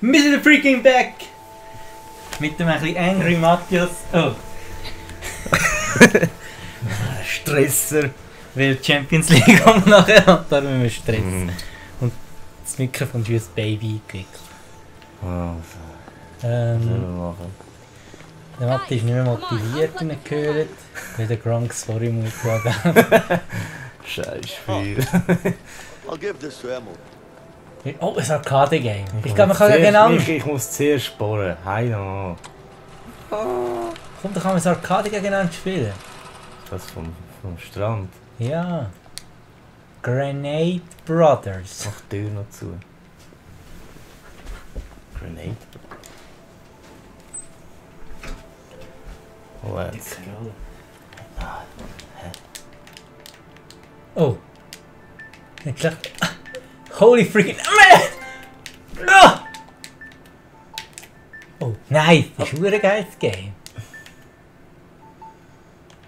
Mr. Freaking Back! Mit dem ein bisschen Angry Matthias. Oh. Stresser. Weil die Champions League kommt nachher und da müssen wir stressen. Und das Mikrofon ist wie ein Baby eingewickelt. Der Matti ist nicht mehr motiviert, wie er gehört. Weil der Gronk sorry muss geben. Scheiß Spiel. Oh, ein Arcade-Game. Ich glaube, man kann ja genau. Ich muss zuerst sporen. Hi no. Komm, da kann man das Arcade gegeneinander spielen. Das vom Strand. Ja. Grenade Brothers. Mach die Tür noch zu. Grenade. Oh, jetzt. Oh. Nicht schlecht. Holy freaking man! Oh, nice! Das ist ein geiles Game.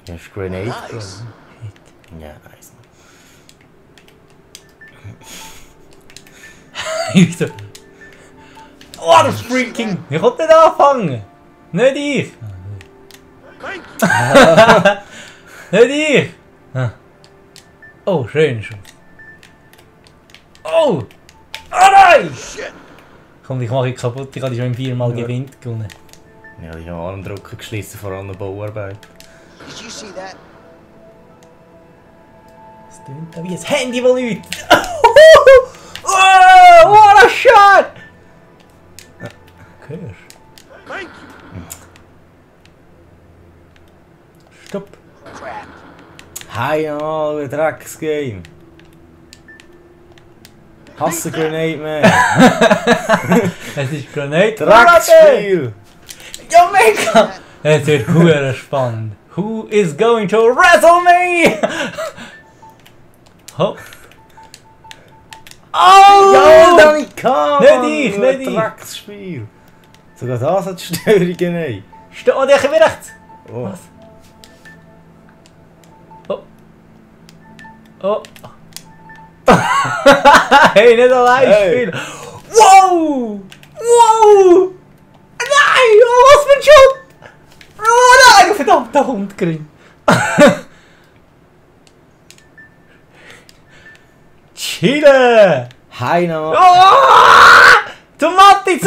Ja, ist Grenade. Nice. Ja, nice. Wieso? Oh, das freaking! Wie kommt denn anfangen? Nicht ich! Nicht ich! Oh, schön schon. Oh! Oh nein! Komm, ich mache ihn kaputt, ich habe die schon viermal gewinnt gewonnen. Ja, ich habe Armdrücken geschlossen, vor allem Bauarbeit. Did you see that? Das tönt da wie ein Handy, das läutet. Oh, what a shot! Hörst Thank you. Stopp! Crap. Hi no, ein Drecksgame. Hasse Grenade Man. Es ist Grenade Drecksspiel. Ja, mega! Es wird sehr spannend. Who is going to wrestle me? Hopp. Oh! Ja, da nicht kann! Nicht ich, nicht ich. Drecksspiel. Sogar das hat Störungen, ey. Oh, der kommt rechts! Oh. Was? Oh. Oh. Hey, nicht allein spielen! Wow! Wow! Nein! Oh, was für ein Schub! Oh nein! Verdammter Hundgrin! Chile! Hi no. Oh! Tomati!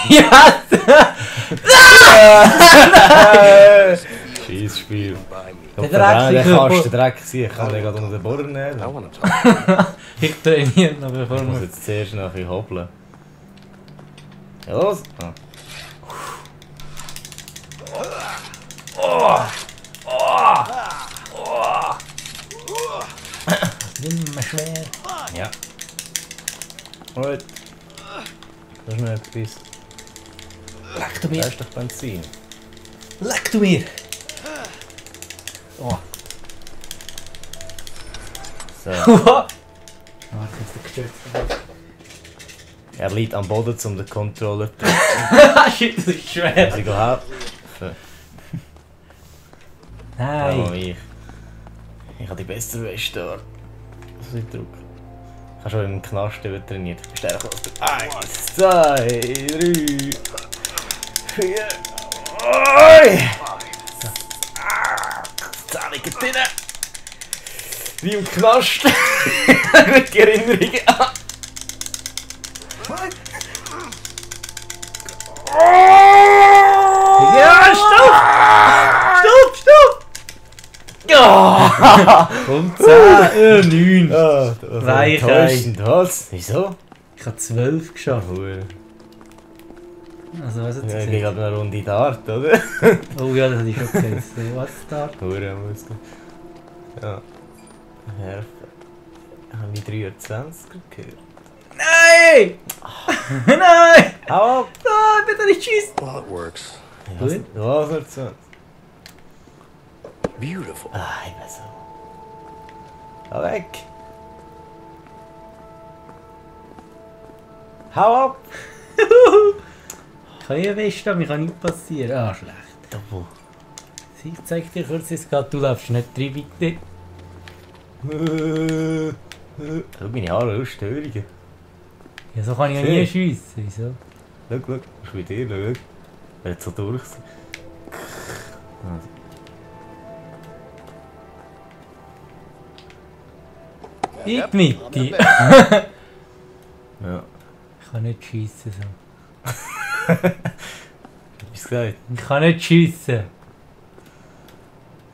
Yes! Scheiß Spiel. Der Dreck kannst den Dreck sehen. Ich kann den gerade unter den Boden nehmen. Ich trainiere noch bevor Ich muss wir... jetzt zuerst noch ein bisschen hoppeln. Ja, los! Ah. Nimmer schwer. Ja. Gut. Das ist noch etwas. Leck du Da mir! ist doch Benzin. Leck du mir! Oh. So. Ah, jetzt ist der gestürzt. Er liegt am Boden, um den Controller zu drücken. Shit, das ist schwer! Also, geh helfen. Nein! Ich habe die bessere Weste da. Was ich drücke. Ich habe schon im Knast trainiert. Ich bin stärker als du. 1, 2, 3, 4. Oi! Zähne geht rein. Wie im Knast. Gute Erinnerungen. Ja, stopp! Stopp! Ja! Komm, 10, 9. Weichei. Was? Wieso? Ich habe 12 geschafft. Hure. Also, was hat Ja, es ich gesehen? glaube eine Runde Dart, oder? Oh ja, das hatte ich schon gesehen. Was ist da? Hure Muskel. Ja. Helfen. Habe ich 23 gehört? Nein! Nein! Hau ab! Nein, bitte nicht schießen! Well, it works. Gut. Was wird's so? Beautiful. Ah, ich bin so. Hau weg! Hau ab! Ich kann ja wissen, aber mir kann nichts passieren. Ah, schlecht. Doppel. Ich zeig dir kurz, wie es geht. Du läufst nicht rein, bitte. Schau meine Haare aus, Störungen. Ja, so kann ich ja nie schiessen. Wieso? Schau, das ist bei dir, schau. Wenn jetzt so durch sind. In die Mitte. Ja. Ich kann nicht schiessen so. Hast du gesagt? Ich kann nicht schiessen.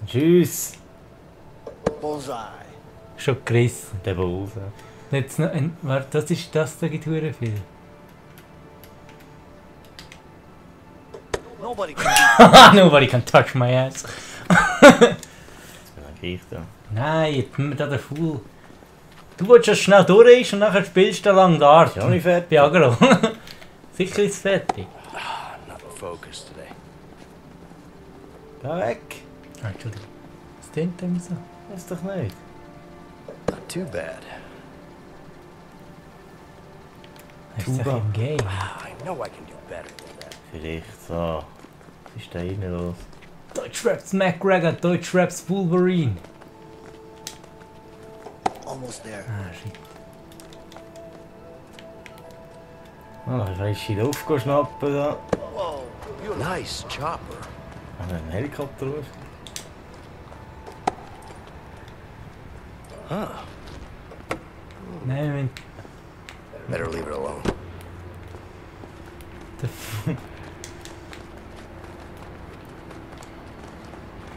Tschüss! Bullseye. Schon gerissen. Der Bose. Jetzt noch ein, warte, das ist das, da gibt es viel. Nobody can Nobody can touch my ass. Jetzt bin ich da. Nein, jetzt sind wir da der Fool. Du willst, dass es schnell durch ist und nachher spielst du lang Dart. Ist ja noch nicht fertig. Bei Agro. Sicher ist es fertig. not focused today. Geh weg! Ah, Entschuldigung. Was tönt denn so? Das ist doch nicht. Not too bad. Das ist doch Tuba. im Game. I know I can do better than that. Vielleicht so. Was ist da innen los? Deutschraps McGregor, Deutschraps Wolverine. Almost there. Ah, shit. Ah, da kannst du in die Luft schnappen da. Whoa, nice chopper. Haben wir einen Helikopter raus? Huh. Nein, wir müssen Better leave it alone.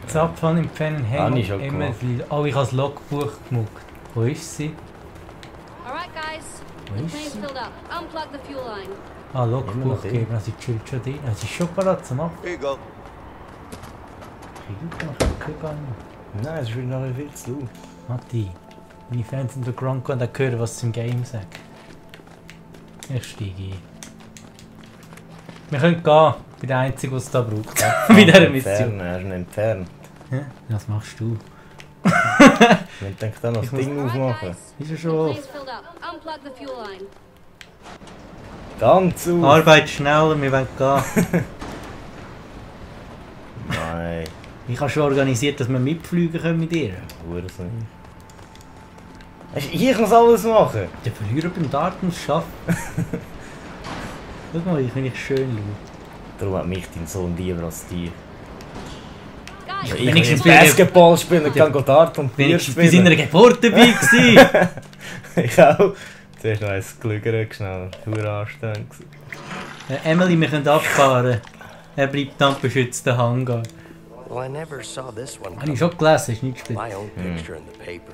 das Abfahren im Fan Habe ich hängen schon immer. Oh, ich habe das Logbuch gemuckt. Wo ist sie? Alright guys, Wo the ist plane's sie? filled up. Unplug the fuel line. Ah, Immer Logbuch noch drin. geben, sie chillt schon drin. Sie ist schon parat zum Machen. Here you go. Ich kann keine Ahnung. Nein, es ist wieder nachher viel zu laut. Matti, meine Fans sind Ground und hören, was sie im Game sagen. Ich steige ein. Wir können gehen. Ich bin der Einzige, der es da braucht. Bei dieser Mission. Er ist ihn entfernt. Ja, was machst du? Ich denke dann noch das Ding Alright aufmachen. guys, Ist er the schon plane's auf? filled up. Unplug the fuel line. Ganz auf! Arbeit schneller, wir wollen gehen. Nein, Ich habe schon organisiert, dass wir mitfliegen können mit ihr. Hurensohn. Ich muss alles machen! Der Verlierer beim Dart muss schaffen. Schau mal, ich finde ich schön laut. Darum hat mich dein Sohn lieber als dich. Guys, Ich Wenigstens kann bei der- Basketball spielen und kann Dart und Bier Wenigstens bei spielen. seiner Geburt dabei gewesen. Ich auch. Zuerst noch eins gelügert, schnell. Huren anstrengend. Emily, wir können abfahren. Er bleibt dann beschützt den Hangar. Well, I never saw this one Habe ich come. schon gelesen, ist nicht gespielt. My own picture in the paper.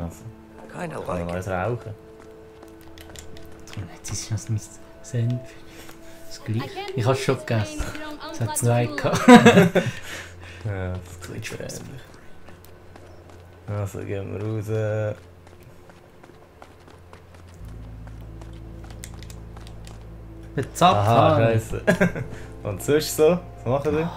Also, Kinda kann like man it. alles rauchen. Jetzt ist das mein Senf. Das I gleiche. can't Ich habe es use schon this plane gegessen. if you don't Es unplug hat the zwei fuel gehabt. line. Ja, das klingt schon ähnlich. Also gehen wir raus. Der Zapf. Aha, scheiße. Und sonst so? Was machen wir?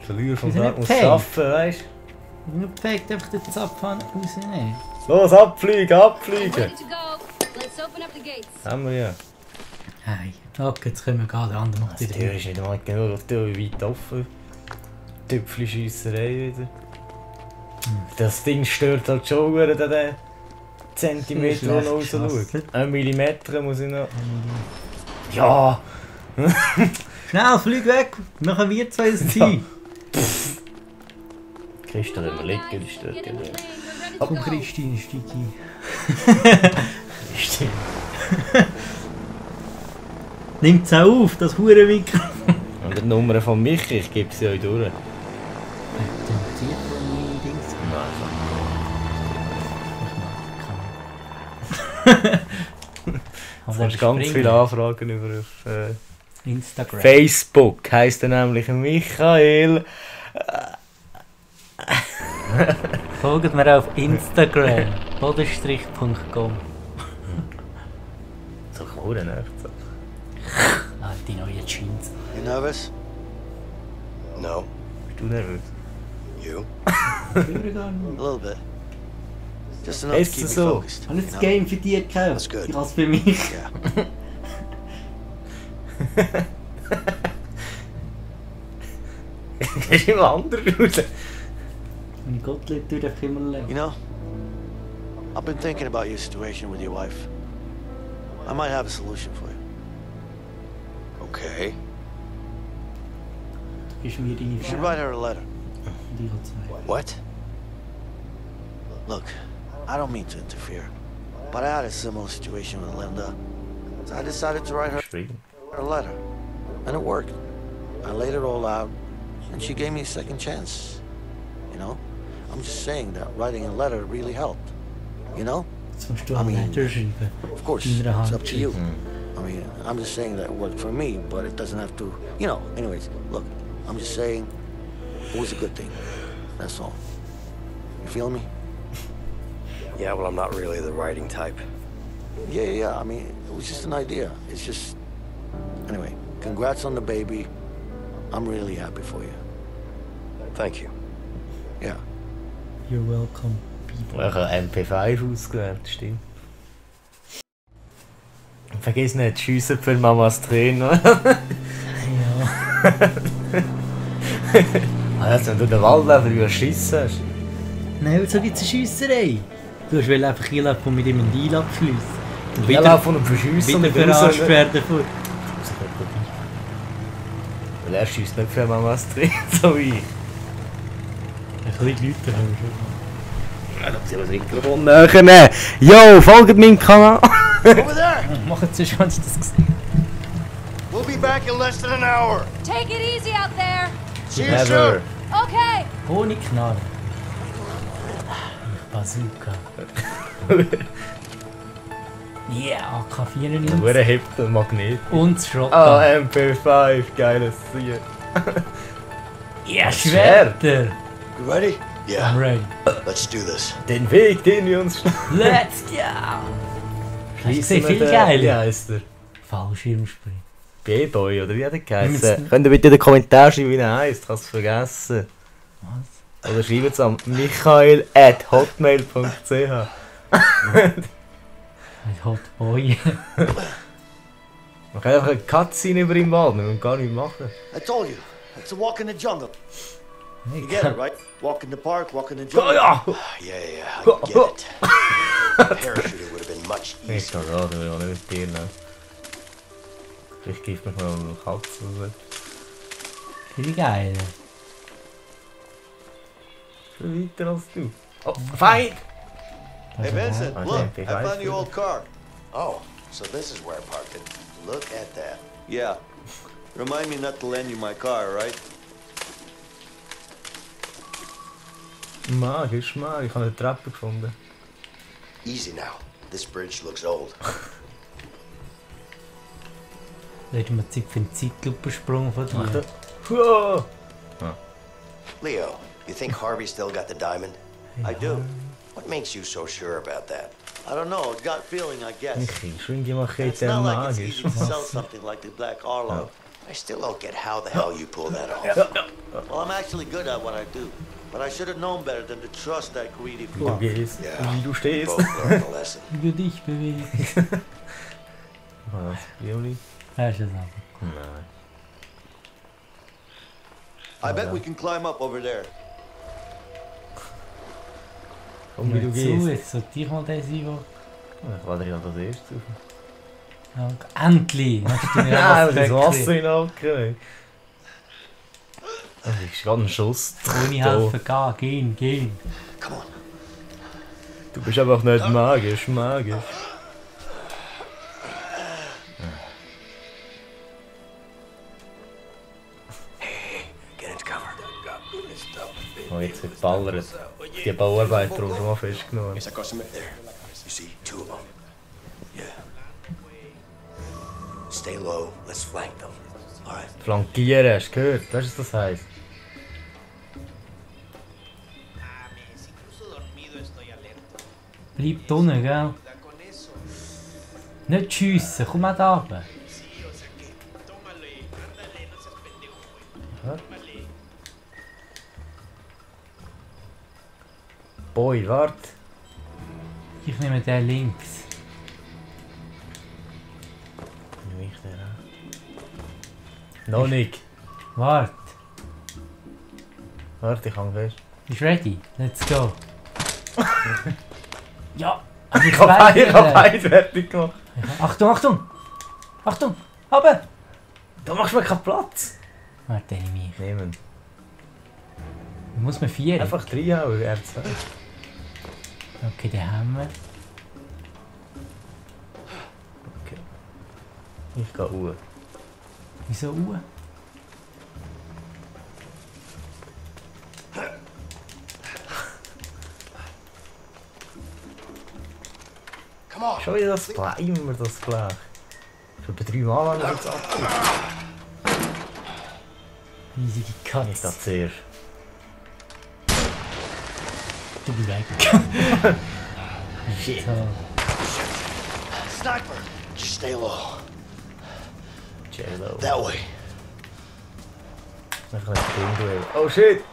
Verlierer vom Wir sind Tag muss nicht fähig. arbeiten, weißt du? Nur perfekt einfach den Zapf rausnehmen. Los, abfliegen, I'm abfliegen! ready to go. Let's open up the gates. Haben wir ja. Hey, okay, jetzt können wir gehen. Der andere macht Die wieder. Tür ist nicht mal genau auf die Tür weit offen. Tüpfelschiesserei wieder. Das Ding stört halt schon wieder den Zentimeter, der noch raus Schlecht schaut. geschossen. 1 Millimeter muss ich noch. Ja! Schnell, flieg weg! Machen wir zwei das Ziel. Christa, wenn Come wir on, liegen, guys, ist dort get in the genau. plane. We're ready to Komm, go. Christine, steig ein. Stimmt. Nimmt's auch auf, das Hurenwinkel. Und die Nummer von Michi, ich gebe sie euch durch. Du hast ganz viele Anfragen über auf, Instagram. Facebook. Heisst er nämlich Michael. Folgt mir auf Instagram. bodenstrich.com. So cool, ne? Ah, die neue Jeans. You nervous? No. Bist du nervös? You? Ich A little bit. Just enough to Ist keep me es so? focused. habe you das know? Game für dich gekauft. That's good. Ich habe es für mich. Yeah. Gehst du immer anders raus? Mein Gottlieb tut einfach immer You länger. know, I've been thinking about your situation with your wife. I might have a solution for you. Okay. Gibst mir deine You should write her a letter. What? Look, I don't mean to interfere, but I had a similar situation with Linda. So I decided to write her a letter. And it worked. I laid it all out, and she gave me a second chance. You know? I'm just saying that writing a letter really helped. You know? I mean, of course, it's up to you. I mean, I'm just saying that it worked for me, but it doesn't have to, you know. Anyways, look, I'm just saying it was a good thing. That's all. You feel me? Yeah, well, I'm not really the writing type. Yeah. I mean, it was just an idea. It's just... Anyway, congrats on the baby. I'm really happy for you. Thank you. Yeah. You're welcome, people. Ich habe MP5 ausgewählt, stimmt. Vergiss nicht, schiessen für Mamas Tränen. Ja. Also, wenn du den Wald einfach überschissen hast. Nein, so gibt es eine Schiesserei. Du hast einfach hinlaufen und mit ihm einen Deal abschliessen. Und Wieder von einem Verschiessen. wieder verarscht werden von... Weil er schiesst nicht für Mamas Tränen, so wie ich. Ein bisschen Leute haben wir schon. Ja, da muss ich das Mikrofon näher nehmen. Yo, folgt meinem Kanal. Over there! Machen Sie schon, hast du das gesehen? We'll be back in less than an hour. Take it easy out there. See you Never. soon. Okay. Ohne Knarre. Bazooka. Yeah, AK-94. Wer hebt den Magnet? Und das Shotgun. Ah, MP5, geiles Ziel. Ja, Schwerter. You ready? I'm Yeah. ready. Let's do this. Den Weg, den wir uns Let's go! Hast du gesehen, viel geil? Wie heisst der? Fallschirmspringen. B-Boy, oder wie hat er Wir geheißen? müssen- Könnt ihr bitte in den Kommentaren schreiben, wie er heisst? Ich habe es vergessen. Was? Oder schreibt es an michael@hotmail.ch. Ein Hotboy. Man kann einfach eine Cutscene über ihn malen und gar nichts machen. I told you. It's a walk in the jungle. You get it, right? Walk in the park, walk in the Oh jungle. ja! Yeah, I get it. Parachuting would have been much Ich easier. kann gerade, will auch nicht mit dir nehmen. Vielleicht gibt mich mal eine Katze oder so. Viel geil. Schon weiter als du. Oh, Feind! Hey Vincent, I look, think they I found like your it. old car. Oh, so this is where I parked it. Look at that. Yeah. Remind me not to lend you my car, right? Magisch, magisch. Ich habe eine Treppe gefunden. Easy now. This bridge looks old. Wird mir Zeit für einen Zeitlupensprung von dir. Wow. Leo, you think Harvey still got the diamond? I do. What makes you so sure about that? I don't know, gut feeling, I guess. Ich schwing die It's Machete not like it's magisch. easy to sell something like the Black Arlo. I still don't get how the hell you pull that off. Well, I'm actually good at what I do. But I should have known better than to trust that greedy Du fuck. gehst, Ja. wie du stehst. Both learned a lesson. Wie du dich bewegst. Was? Juli? Hast du es aber. Nein. I bet we can climb up over there. Komm, wie du Hör zu, gehst. jetzt sollte ich mal der sein, Ich lade dich an das erste auf. der... Endlich! Hast du mir Nein, das Wasser Wasser hinabgekriegt. Das ist gerade ein Schuss. Ohne helfen, gehen. Come on. Du bist einfach nicht magisch. Get into cover. Oh, jetzt wird geballert. Die Bauarbeiter haben schon mal festgenommen. There. You see, two of them. Yeah. Stay low. Let's flank them. All right. Flankieren, hast du gehört? Weißt du, was das heisst? Bleib unten, gell? Nicht schiessen, komm mal da runter. Boy, warte. Ich nehme den links. Nehme ich den auch? Noch nicht. Warte. Warte, ich hang fest. Bist du ready? Let's go. Ja! Aber Ich hab beide fertig gemacht. Achtung, Achtung! Achtung! Runter! Da machst du mir keinen Platz! Warte, ich mich. Nehmen. Muss man 4? Einfach reinhauen, R2. Okay, den haben wir. Okay. Ich gehe hoch. Wieso Uhr? Come on. Schon wieder das Blech, immer das Blech. Schon bei 3 Mal haben wir jetzt abgezogen. Riesige Ich Katze. gehe zuerst. Du bist weg. Shit. So. Sniper. Just stay low. Jello. That way. Ein kleines Ding. Oh shit!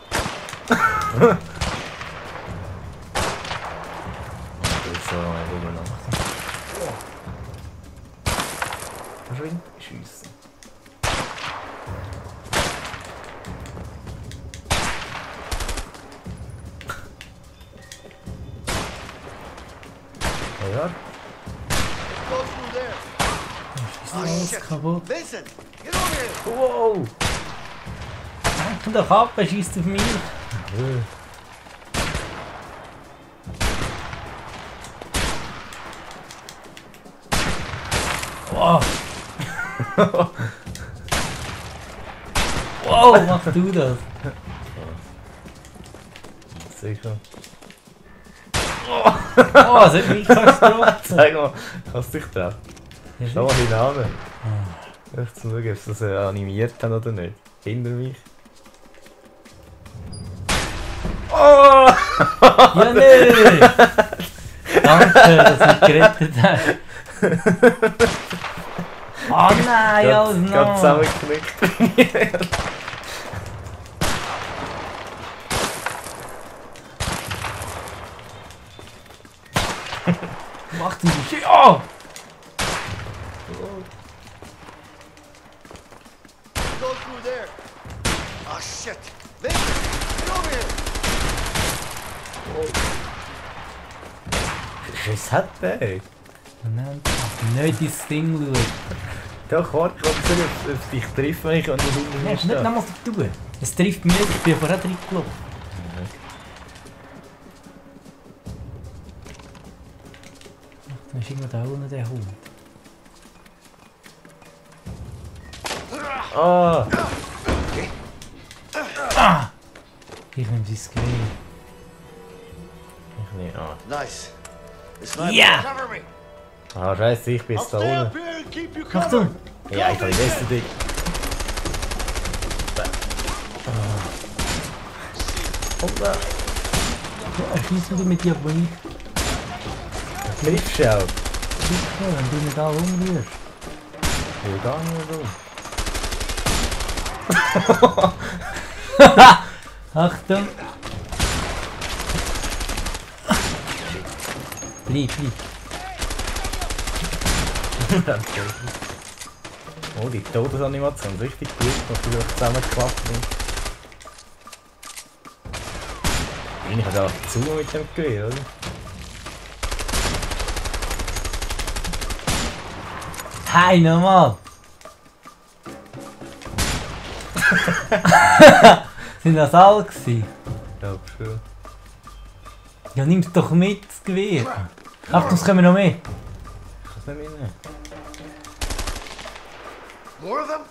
So, immer noch. Kannst du ihn schiessen? Ja. Go through there. Ist alles kaputt? Vincent, get over here. Wow! Komm doch ab, er schießt auf mich. Wow! Wow, mach du das? Sicher. Oh, es hat mich fast getroffen. Zeig mal, kannst du dich treffen? Ja, Schau mal den Namen. Ich möchte schauen, ob sie das animiert haben oder nicht. Hinter mich. Oh! Ja, nee! Danke, dass du mich gerettet hast. Oh nein, alles Ganz noch! zusammengeknickt. Mach den Shit! Oh! Go through there. Oh shit. Vincent, get over here. Was hat der? Nicht ins Ding schauen. Doch, warte, ich kann sehen, ob es dich trifft, wenn ich an der Runde Nein, nicht nochmal tun. Es trifft mich nicht, ich bin vorher reingelaufen. Dann ist irgendwo da unten der Hund. Ah! Ah! Ich nehme sein Screen. Ich nehme an. Nice. The sniper. Yeah. Cover me. Ah, scheiße, ich bin I'll jetzt da stay up unten. here and keep you covered. Achtung! Ja, ich habe die beste Ding. Hoppla! Er schießt wieder mit dir, aber ich. Triffst du auch? Sicher, wenn du nicht alle umrührst. Wo gehen wir da? Achtung! Bleib. Oh, die Todesanimation ist richtig gut, natürlich zusammengeklappt. Ich habe da zu mit dem Gewehr, oder? Hey, nochmal! Sind das alle gewesen? Ich glaube schon. Ja, nimm's doch mit, das Gewehr! Achtung, es kommen noch mehr! Ich kann es nicht mitnehmen. More of them?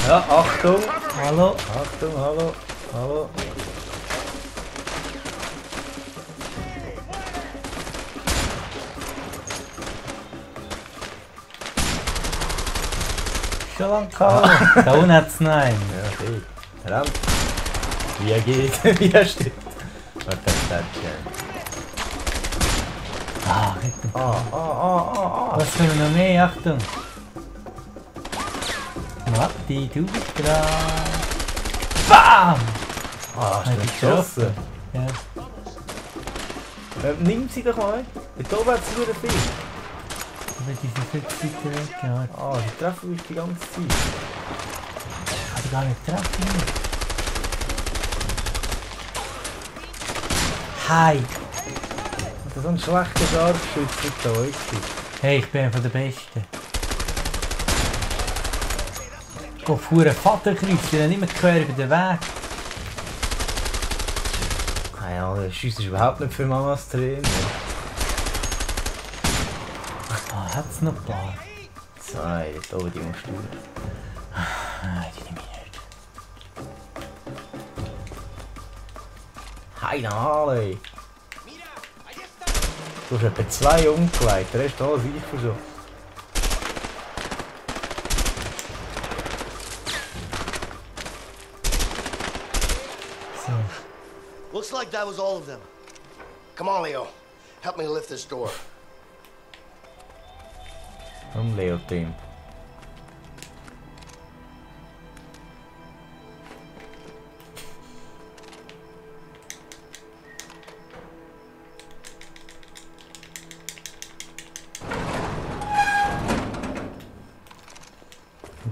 Ja, Achtung! Hallo? Achtung, hallo! Hallo! Schon lang gehauen. Da unten hat es noch einen. Ja, okay. Verdammt! Wie geht? Wie steht? Warte, das Ah, was können wir noch mehr? Achtung! Matti, du bist dran! BAM! Ah, hast du Hat nicht dich geschossen? Ja. Nimm sie doch mal! Da oben hat es wieder viel! Aber die sind viel zu weit weg, ja. Ah, die treffen mich die ganze Zeit. Ich kann die gar nicht treffen. Hi! Das ist so ein schlechter Scharfschütze da, wirklich. Hey, ich bin einer der Besten. Go vor einen Vaterkreuz, der nicht mehr quer über den Weg. Ja, der Schuss ist überhaupt nicht für Mamas Trainer. Ah, hat's noch ein paar? Zwei, da oben die musst du. Nein, die nehme ich nicht. Hey, Harley! Du hast etwa 2 umgelegt, der Rest alles ich schon. So. Looks like that was all of them. Come on, Leo. Help me lift this door. Leo-Team.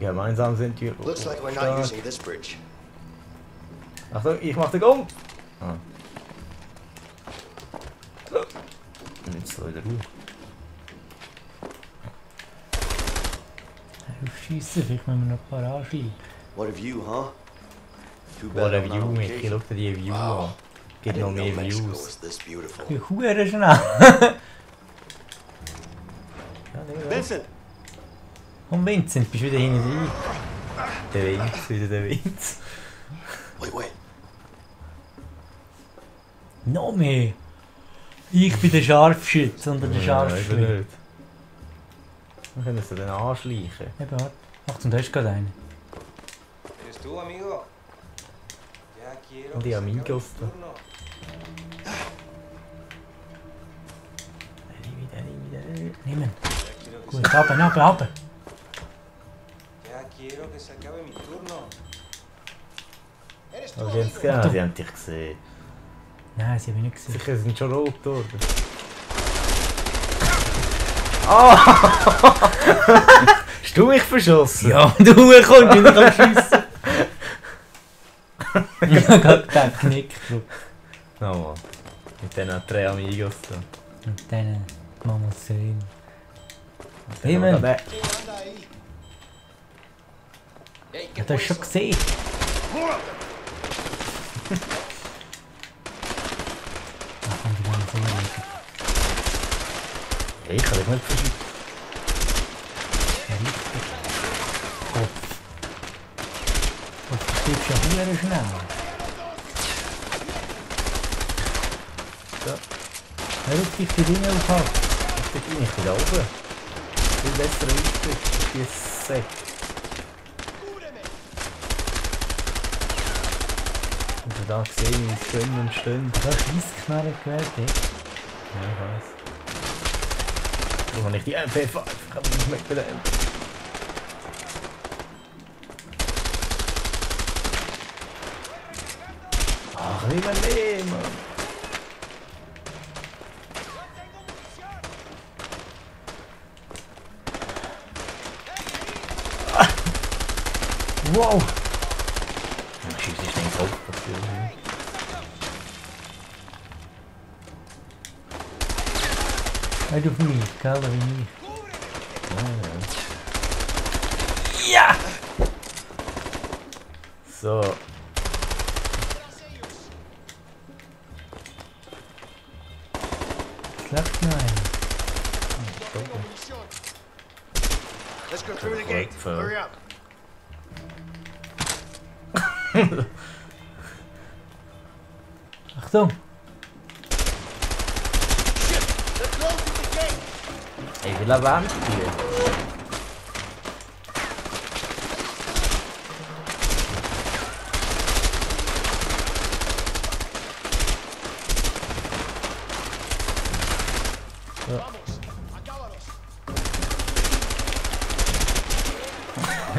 Gemeinsam sind wir. Looks like we're not using this bridge. Achtung, ich mach den Gong! Ah. Und jetzt so wieder Ruhe. Scheiße, vielleicht müssen wir noch ein paar anschleichen. What a view, huh? Too What a I'm not view, on Michi, vacation. schau dir die View an. I Gibt noch didn't know mehr Mexico Views. was this beautiful. Die Hure schnell. Ja, nehmen wir Vincent! Und Vincent, bist du wieder hinten drin? Der Vince, wieder der Vince. Wait. Noch mehr. Ich bin der Scharfschütze und der Scharfschütze. Nicht. Wir können sie dann anschleichen. Eben, warte. Achtung, da ist gerade einer. ¿Eres tú, amigo? Ya quiero Und die que se acabe mi Amigos da. turno. Nehmen. Ya quiero que se- Gut, runter. Ya quiero que se acabe mi turno. ¿Eres tú, Aber sie amigo? haben dich gesehen. Nein, sie haben mich nicht gesehen. Sicher sind schon rot geworden. Ah! Hast du mich verschossen? Ja, du kommst wieder am Schiessen. Ich habe gerade den Knick gedrückt. Oh Mann. Mit diesen 3 Amigos da. Und dann machen wir es sehen. Dann Himmel. noch der- Ja, das hast du schon gesehen. Ach, komm, die wollen so reden. Hey, ich kann dich nicht verschießen. Kopf. Du stirbst ja hure schnell. So. Hör auf dich die Dinge aufhalten. Ich bin nicht da oben. Viel besser Richtung. Ich bin Sack. Und da gesehen, wie es stehen und stehen. Da Scheissknarre gewählt, ey. Ja, ich weiss. Wo habe ich die MP5? Ich kann mich nicht mehr bedenken. Ach, wie man nehmen. Wow! Dann schießt ich den Kopf dafür. Hey, du auf mich, gell, wie ich. Ja! So. Es läuft noch einer. Let's go through the gate. Hurry up. Achtung! They're closing the gate. Ey, wie lebendig hier.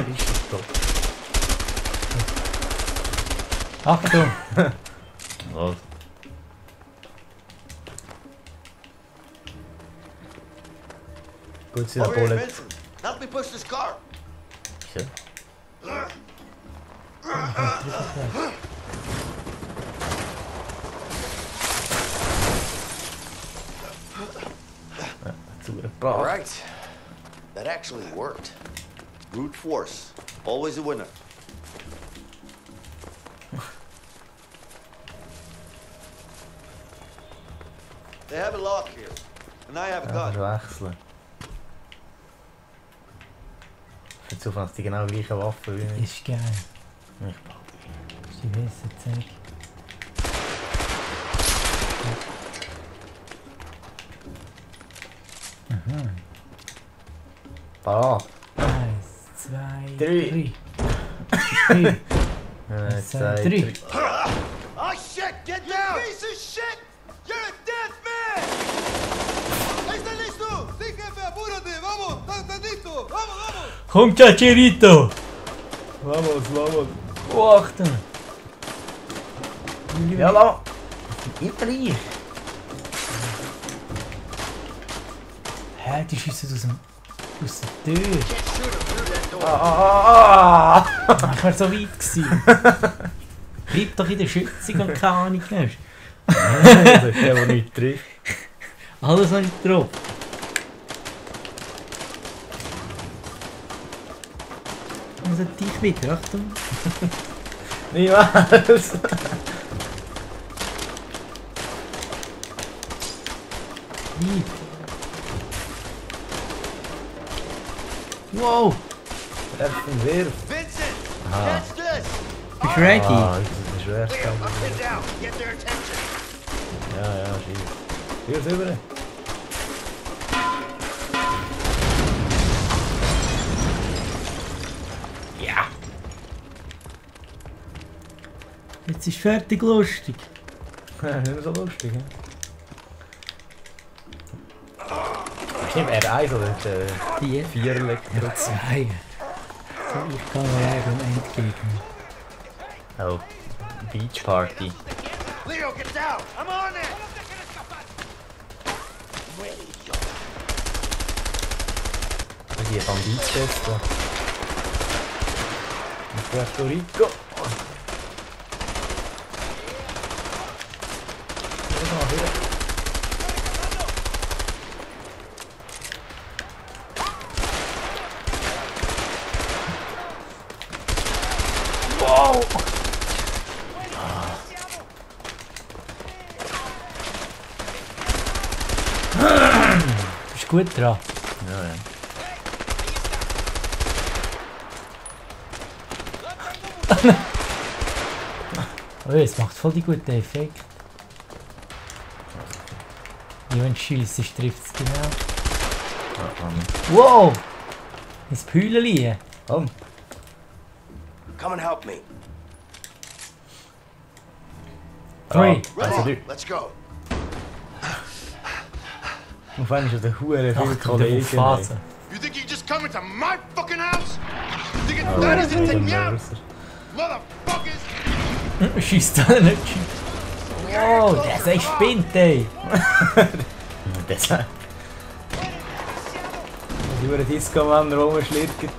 Ist doch. Achtung! Was? Gut, sie Over here, Bullet. Vincent. Help me push this car. Ja. All right. That actually worked. Brute force. Always a winner. They have a lock here. And I have a gun. Wechseln. Ich finde zufällig die genau gleiche Waffe wie ich. Ist geil. Ich brauche Das ist die weiße Zeug. Aha. Parat. 1, 2, 3. 3. 1, 2, 3. 3. Oh shit! Get down! You piece of shit! You're a dead man! ¿Estás listo? Sí, jefe, apúrate. Vamos, estás listo. Vamos, vamos. Komm, Chacherito! Vamos, vamos. Oh, Achtung! Ja, lass. Immer rein. Hä, die schiessen aus der Tür. Can't shoot him through that door. Ah. Ich wär so weit gewesen. Bleib doch in der Schützung und keine Ahnung hast. Das ist der, der nicht trifft. Alles habe ich drauf. Also dich wieder, Achtung. Niemals. Lieb. Wow! Treffen wir. Vincent! Ah. Catch this! Bist du ready? Ah, das ist schwer. Leo, up and down. Get their attention. Ja, schieß. Schieß rüber. Ja! Jetzt ist fertig lustig. Nicht mehr so lustig, ne? Ist nicht R1 oder Die? 4 Elektro? Ja, 2. So, ich kann mal entgegen. Oh, Beach Party. Leo, get down! I'm on it! Die Banditfeste. In Puerto Rico. Wow! Bist gut dran. Ja. Oh, es macht voll die guten Effekte. Wie wenn du schiessst, trifft es genau. Wow! Ins Pühleli. Komm. Come and help me. 3. Also du. Let's go. Auf einmal ist der Hure viel Achtung, der Kollegen. Phase. You think you just come into my fucking house? You think Oh, it's that easy to take me der out? Mörser. Motherfuckers! Schießt da nicht. Wow, der ist echt spinnt, ey. Deshalb. Die Hure Disco-Mann rumschlirken.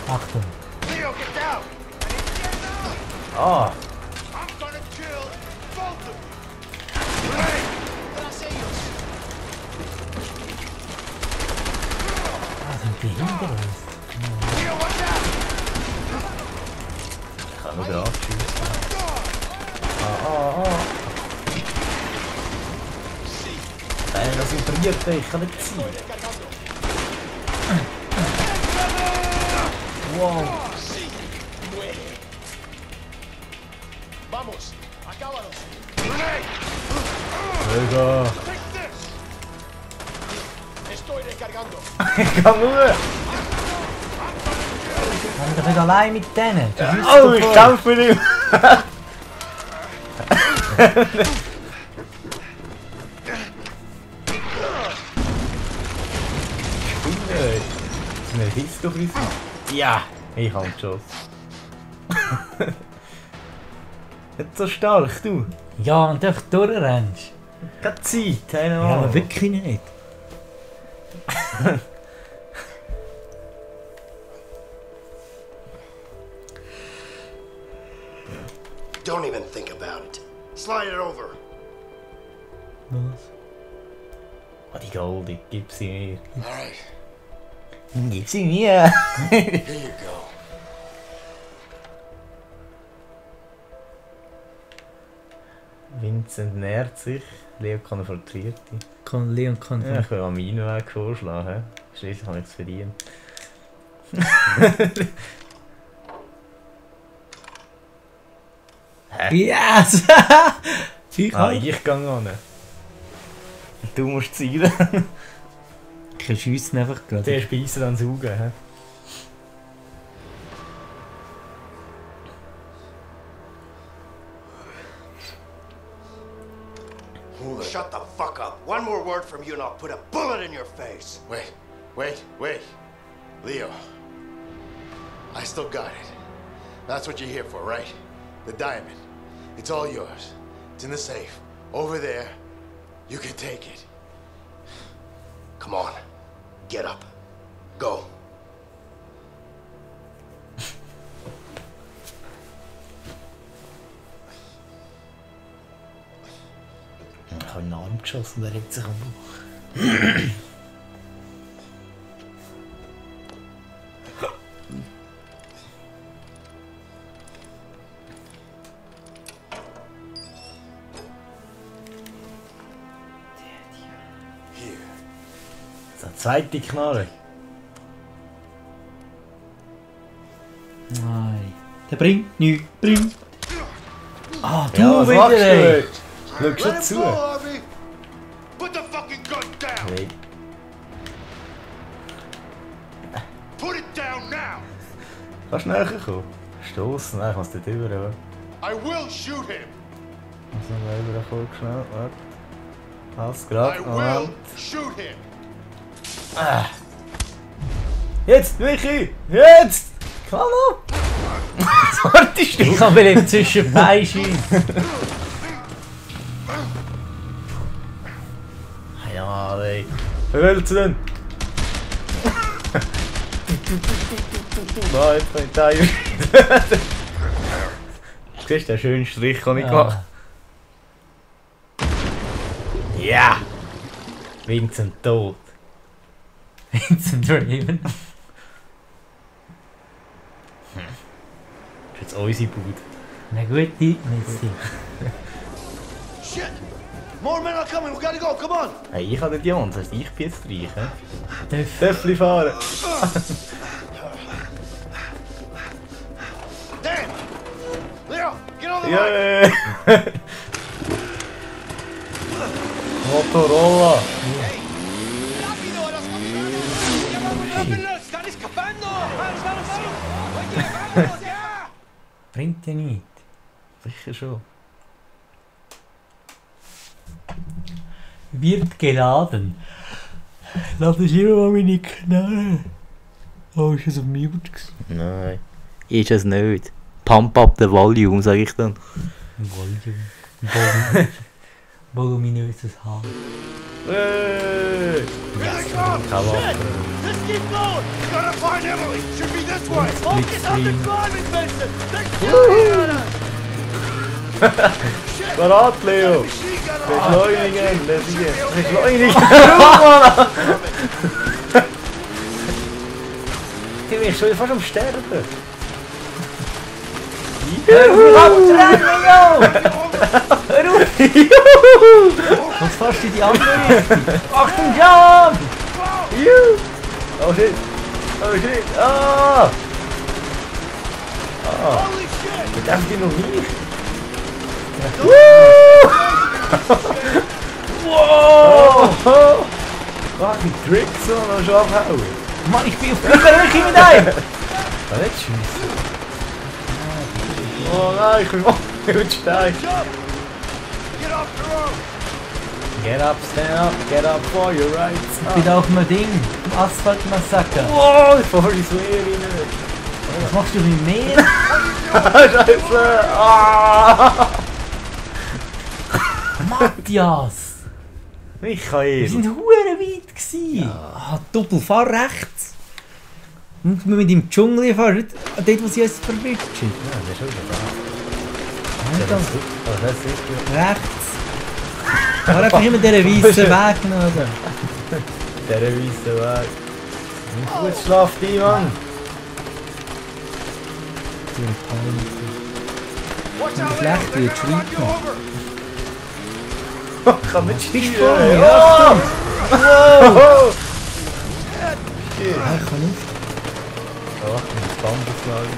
Achtung. Leo, get down! Ah! I'm gonna kill both of you! Hey! Ah, sind behindert. Leo, watch out! Ich kann nur gerade schiessen. Nein, das imperiert dich, ich kann nicht ziehen. Wow. Vamos! Acábalos! Mega! Take this! Estoy recargando! Ich kann nur! Ich bin doch nicht allein mit denen. Du bist Oh, doch ich voll. kämpfe nicht! Ist eine Disco-Frisur? Ja! Ich habe Schuss. Nicht so stark, du! Ja, und einfach durchrennst. Keine Zeit, keine Ja, aber Ahnung. wirklich nicht. Don't even think about it. Slide it over. Was? Oh, die Goldie, gib sie mir. All right. Gib sie mir. Here you go. Vincent nähert sich. Leo konfrontiert ihn. Leon kann. Ja, ich will an meinen Weg vorschlagen. Schließlich habe ich es verdient. Yes! Ich ich gehe an. Du musst zielen. Ich schiessen einfach gerade. Der Speiser dann saugen. He? Shut the fuck up. One more word from you and I'll put a bullet in your face. Wait. Leo. I still got it. That's what you're here for, right? The diamond. It's all yours. It's in the safe. Over there. You can take it. Come on. Get up. Go. Ich habe einen Arm geschossen, der regt sich am Bauch. So, zweite Knarre. Nein. Der bringt nichts. Bringt. Ah, du Ja, was wieder, machst ey. du? Schau schon Let zu. him go, Harvey. Put the fucking gun down. Nee. Put it down now. Kannst du näher kommen? Stossen, nein, ich muss dort rüber. Oder? I will shoot him. Muss noch mal rüberkommen, schnell. Warte. Pass, I gerade. will Moment. shoot him. Jetzt, Michi! Jetzt! Komm ab! Was wartest du? Ich kann mir eben zwischen die Beine schiessen. Ja, ey. Verwälzen! Nein, jetzt bin ich Teil. Siehst du den schönen Strich, den ich gemacht habe? Ja! Vincent tot. Vincent Raven. Das ist jetzt unsere Bude. Na gut, die Messi. Shit. More men are coming. We gotta go. Come on. Hey, ich habe den Diamant, das heißt, ich bin jetzt reich. Dürfen. Töffli fahren! Dan. Leo, get on the bike. Yeah. Motorola! Bringt ja nichts. Sicher schon. Wird geladen. Lass ich immer mal meine Knarre. Oh, ist das auf Mute gewesen? Nein. Ist es nicht. Pump up the volume, sag ich dann. Volume. Voluminöses Haar. Hey! Here they come. Come on. Shit. Let's keep going. We gotta find Emily. Should be this way. Focus on the climbing, Vincent. They're shooting at us. Shit. Parat, Leo! Machine gun on. Beschleunigen! Beschleunigen! Ich bin schon fast am Sterben! Und fast in die andere Richtung. Achtung, Jan! Oh shit! Oh shit! Ah! Holy shit. Ich darf die noch nicht! Wow! Mach die Tricks so noch schon abhauen! Mann, ich bin auf Glückerhöhe mit einem! Kann nicht schiessen! Oh nein, ich bin mit Stein! Jump. Get off the road. Get up, stand up, get up for your rights! Ich bin da auf einem Ding, im Asphaltmassaker. Wow, ich fahr ins Meer rein! Was machst du mit mir? Scheiße! Ah! Matthias! Michael! Wir sind hure weit gewesen. Ja. Doppelfahr rechts. Und wir mit dem Dschungel fahren, nicht dort, wo sie uns verwischen. Ja, das ist schon wieder Ja, da. Das ist rechts. Fahr einfach immer diesen weißen Weg nach. der weiße Weg. Gut schlaft ein, Mann! Schlecht wird schreiben. Ich kann nicht Bist du steuern! voll? Ja! Achtung! Wow! Ja, ich kann nicht. Ja, mit Bambusnagel.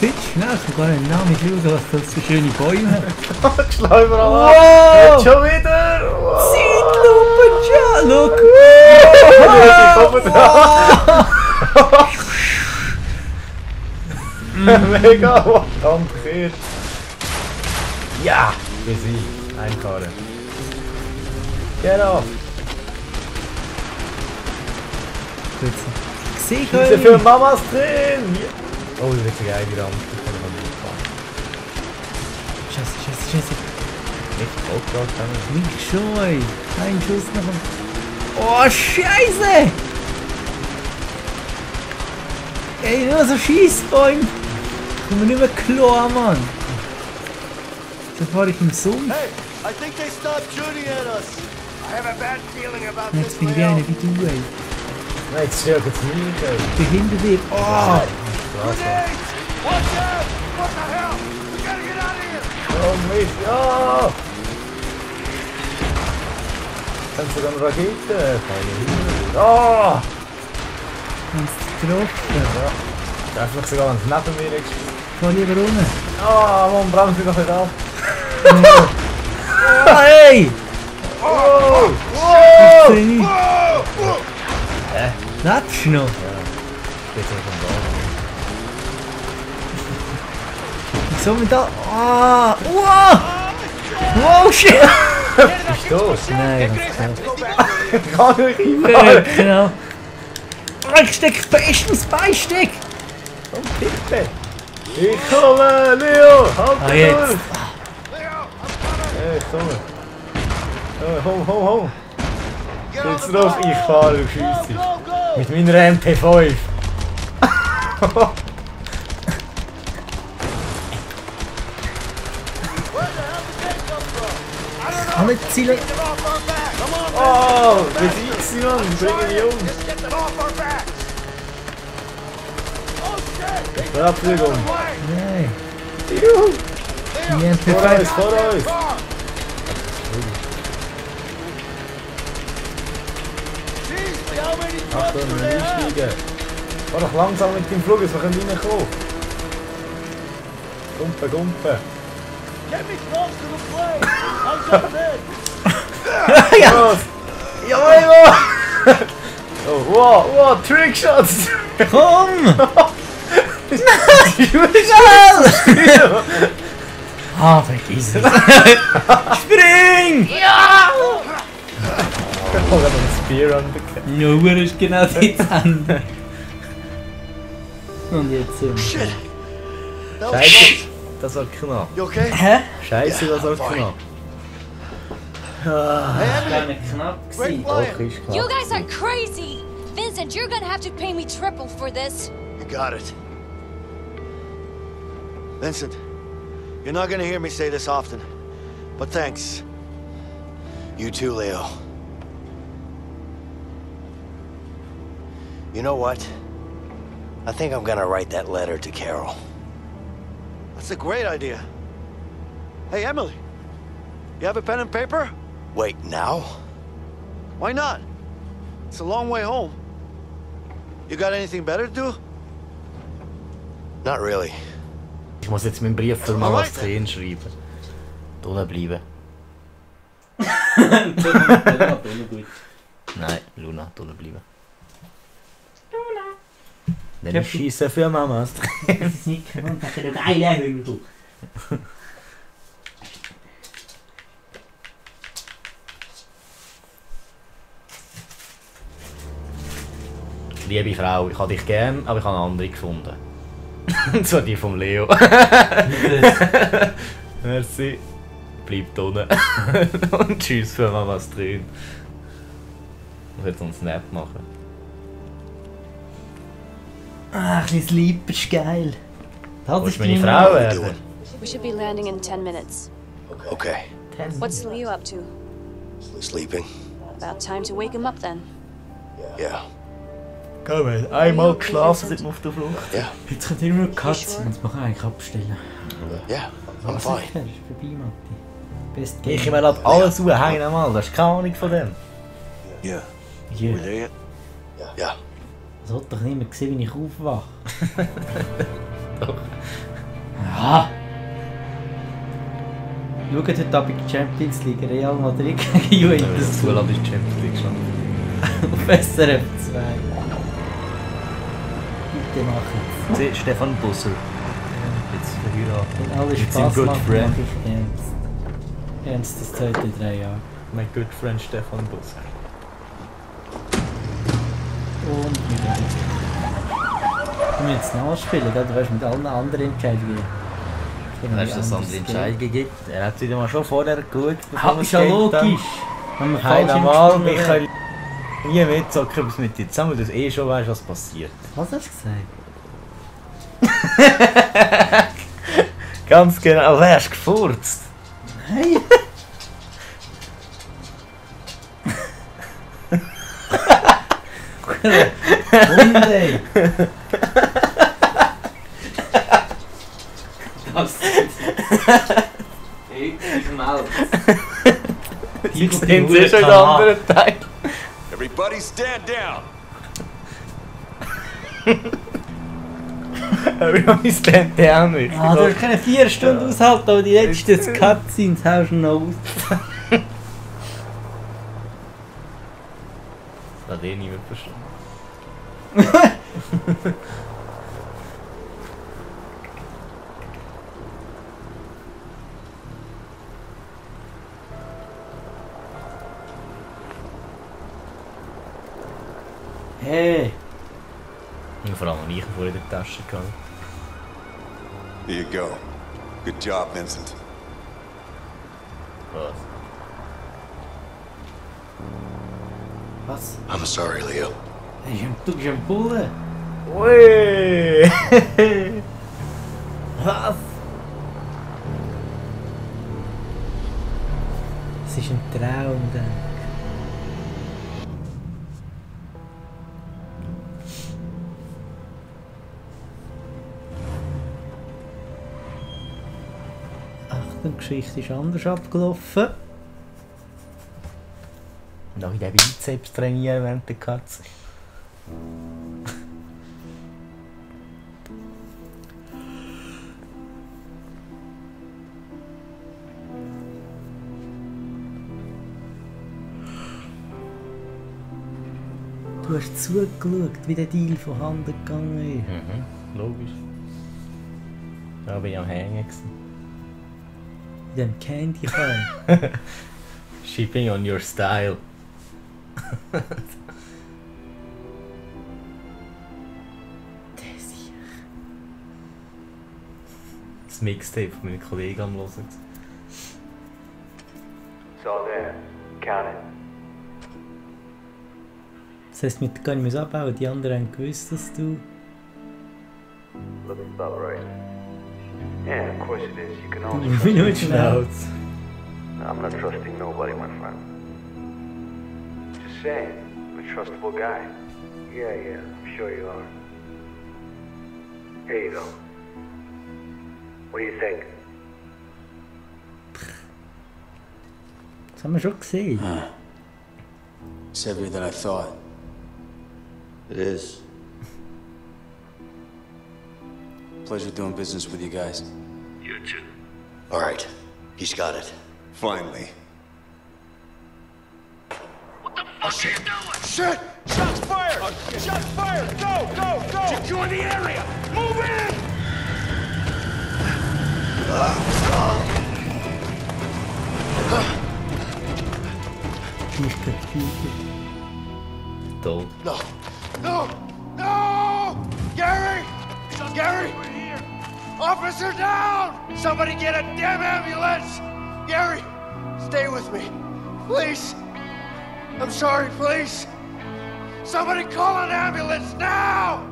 Bitte schnell, ich kann gar nicht Namen schauen, was das für schöne Bäume hat. Ich schlage überall an! Wow! Jetzt schon wieder! Wow! Zeitlupe, schau! Look! Mega! Wow! Danke! Ja! Wir sind einkarren. Genau! Ich sehe Ist ja für Mamas drin! Ja. Oh, das wird so geil, die Rampe. Ich kann mal nicht fahren. Scheiße. Nicht Vollgas können. Nicht schon, ey. Ein Schuss nach dem... Oh, Scheiße! Ey, nur so Schießbäume. Komm mir nicht mehr klar, Mann. So fahre ich im Sumpf. Hey, I think they stopped shooting at us. I have a bad feeling about Jetzt bin ich wie einer wie du, ey. Nein, jetzt stirbt es nicht, ey. Ich bin hinter dir. Oh! Grenades! Watch out! What the hell? We gotta get out of here! Oh Mist, ja! Kannst du dann Rakete? Oh! Hast du getroffen? Ja. Da ist noch sogar ganz neben mir gespielt. Fahr lieber runter. Oh, Mann, bremst mich doch nicht ab. Oh, hey! Oh! Ich sehe nicht. Hä? Letzt noch. Geht so von da. Wieso mit da? Ah! Wow! Wow, shit! Bist du tot? Nein, Ich kann nicht ja, reinfahren. genau. Ich steck fest ins Beisteck! Komm, bitte. Ich komme, Leo! Halt Ah, dich jetzt. durch! Hey, ich komme. Ho. Jetzt drauf, ich fahre, du schiessest. Mit meiner MP5. Ich kann nicht zielen. Oh, besieg sie, Mann, bring ihn um. Verabschiedung. Nein. Juhu. Die Vor MP5. uns, vor uns. Achtung, wir müssen einsteigen. Fahr doch langsam mit dem Flug, wir können reinkommen. Gumpe. Ja. Ja, Mann! Oh, wow, Trickshots! Komm! Schnell! Ah, vergiss es. Spring! Ja! Ich habe einen Spear undercut. Nur ist genau die Ende. Und jetzt sind wir. Shit! That was Scheiße, close. das war knapp. You okay? Hä? Scheiße, das war fine. knapp. Hey, Emily! nicht knapp Great Doch, flying. ist knapp. You guys are crazy! Vincent, you're gonna have to pay me triple for this. You got it. Vincent, you're not gonna hear me say this often, but thanks. You too, Leo. You know what? I think I'm gonna write that letter to Carol. That's a great idea. Hey, Emily, you have a pen and paper? Wait, now? Why not? It's a long way home. You got anything better to do? Not really. Ich muss jetzt meinen Brief für Mama Tränen schreiben. Drinnen bleiben. Nein, Luna, drinnen bleiben. Luna. Nicht schiessen für Mamas Tränen. Das ist nicht gewohnt, dass er geile Hügel. Liebe Frau, ich habe dich gern, aber ich habe eine andere gefunden. Und zwar die vom Leo. Merci. bleibt unten. Und tschüss für mal was drin. Ich muss jetzt einen Snap machen. Ach, mein Sleep ist geil. Das ist meine Frau werden. We should be landing in 10 minutes. Okay. What's Leo up to? Sleeping? About time to wake him up then. Yeah. Komm, einmal geschlafen, sind wir auf der Flucht. Yeah. Jetzt kommt immer noch Cutscene, jetzt muss ich eigentlich abstellen. Yeah. I'm Was fine. ist vorbei, Matti. Best Ich mir halt alles heim einmal, das ist keine Ahnung von dem. Yeah. Ja. We there yet? Yeah. Das hat doch niemand gesehen, wie ich aufwache. Doch. Ja. Schaut heute Abend die Champions League, Real Madrid gegen Juventus. Das Zuland ist Champions League schon. Auf SRF 2. Bitte machen. Seht Stefan Busser. Jetzt verheiratet. Wenn alles Mit seinem Spaß good macht, friend. mache ich ernst. Ernst das zweite 3 Jahre. My good friend Stefan Busser. Und wir müssen jetzt nachspielen, gell? Du weißt mit allen anderen Entscheidungen. Weißt du, dass es andere Entscheidungen gibt? Er hat wieder mal schon vorher geschaut, Ah, ist ja logisch. Wenn wir Hey, falsch normal, im wir Spiel können nie mitzocken, bis mit dir zusammen, weil du eh schon weißt, was passiert. Was hast du gesagt? Ganz genau, wer hast gefurzt? Hey! Hunde! Das ich mal. Die sehen sie schon in den anderen Teil. Everybody stand down. Everybody stand down. Ah, du kannst 4 Stunden aushalten, aber die letzten Cutscenes haust du noch aus. Das hat eh niemand verstanden. Hey! Und vor allem noch nie vor in der Tasche gehabt. Here you go. Good job, Vincent. Was? Was? I'm sorry, Leo. Hey, du bist ein Bulle! Ui! Was? Es ist ein Traum, dann. Achtung, die Geschichte ist anders abgelaufen. Noch in den Bizeps trainieren während der Katze. Du hast zugeschaut, wie der Deal vorhanden gegangen ist. Mhm, logisch. Da bin ich am Hängen gewesen. In dem Candy Can. Shipping on your style. Das Mixtape von meinem Kollegen am Hören. It's all there. Count it. Das heisst, wir gar nicht mehr abbauen. Die anderen haben gewusst, dass du... Looks about right. Yeah, of course it is. You can always Du trust willst schnell. I'm not trusting nobody, my friend. Just saying, I'm a trustable guy. Yeah, I'm sure you are. Here you go. What do you think? Das haben wir schon gesehen. It's heavier than I thought. It is. Pleasure doing business with you guys. You too. All right. He's got it. Finally. What the fuck are you doing? Shit! Shots fired! Shots fired! Go! Secure the area! Move in! Nicht gefühlt. Tot. No! Gary! Gary! Officer down! Somebody get a damn ambulance! Gary, stay with me. Please. I'm sorry, please. Somebody call an ambulance now!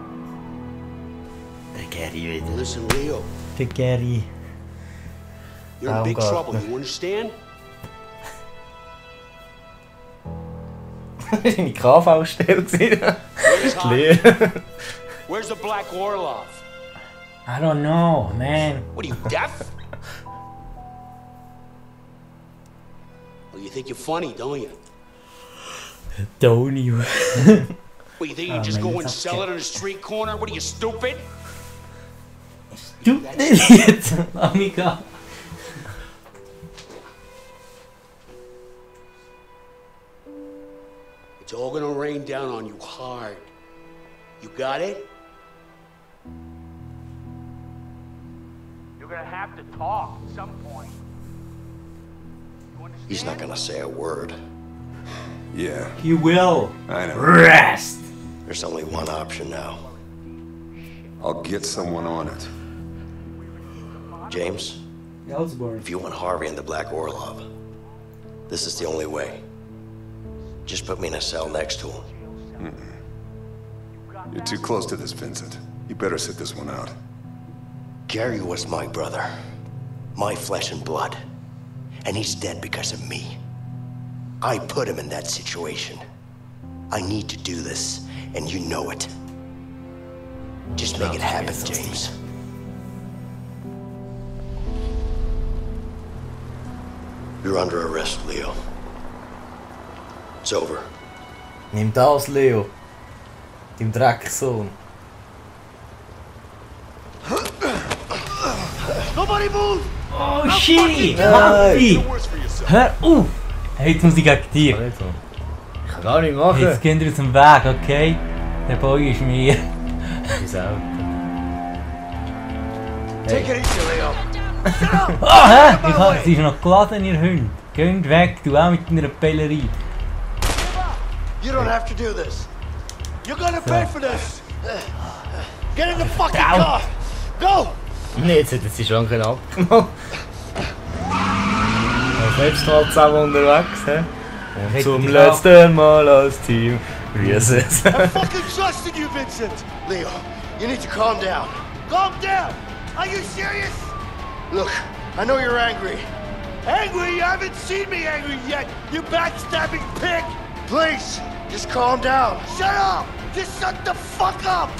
Der Gary wieder. Listen, Leo, Der Gary. you're in big trouble, you understand? Das war eine KV-Stelle. Where's Leer. Where's the Black Orlov? I don't know, man. What are you, deaf? Well, you think you're funny, don't you? Don't you? What, you think you can just go and sell it on a street corner? What are you, stupid? Du jetzt! Oh mein Gott. It's all gonna rain down on you hard. You got it? You're gonna have to talk at some point. He's not gonna say a word. Yeah, You will. I know. Rest. There's only one option now. I'll get someone on it. James, if you want Harvey and the Black Orlov, this is the only way. Just put me in a cell next to him. You're too close to this, Vincent. You better sit this one out. Gary was my brother, my flesh and blood, and he's dead because of me. I put him in that situation. I need to do this, and you know it. Just make it happen, James. You're under arrest, Leo. It's over. Nimm das, Leo. Dein Drecksohn. Nobody move! Oh shit! Harvey! Hör auf! Hey, jetzt muss ich gegen dich. Ich kann gar nicht machen. Jetzt gehen wir aus dem Weg, okay? Der Boy ist mir. Wieso? Take it easy, Leo. Ah, hä? Sie ist noch geladen, ihr Hund. Geht weg, du auch mit deiner Pellerei. You don't have to do this. You're gonna pay for this. Get in the fucking car. Go! Nee, jetzt hätten sie schon abgemacht. Selbst halt zusammen unterwegs, hä? Und zum letzten Mal als Team. Grüße. I fucking trusted you, Vincent. Leo, you need to calm down. Calm down! Are you serious? Look, I know you're angry. Angry? You haven't seen me angry yet, you backstabbing pig! Please, just calm down. Shut up! Just shut the fuck up!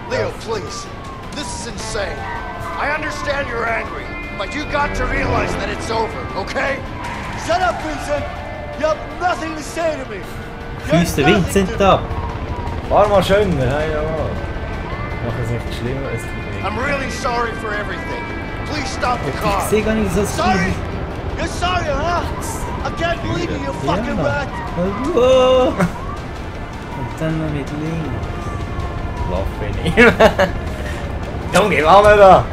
Leo, please. This is insane. I understand you're angry, but you got to realize that it's over, okay? Shut up, Vincent! You have nothing to say to me! Füß den Vincent ab! Fahr mal schön, ja. Mach es nicht schlimmer, es tut weh. I'm really sorry for everything. Please stop the car. Ich sehe gar nicht so Sorry? You're sorry, huh? I can't believe you, you fucking rat! Oh. Und dann noch mit links. Lauf ich nicht. Junge, Mann da!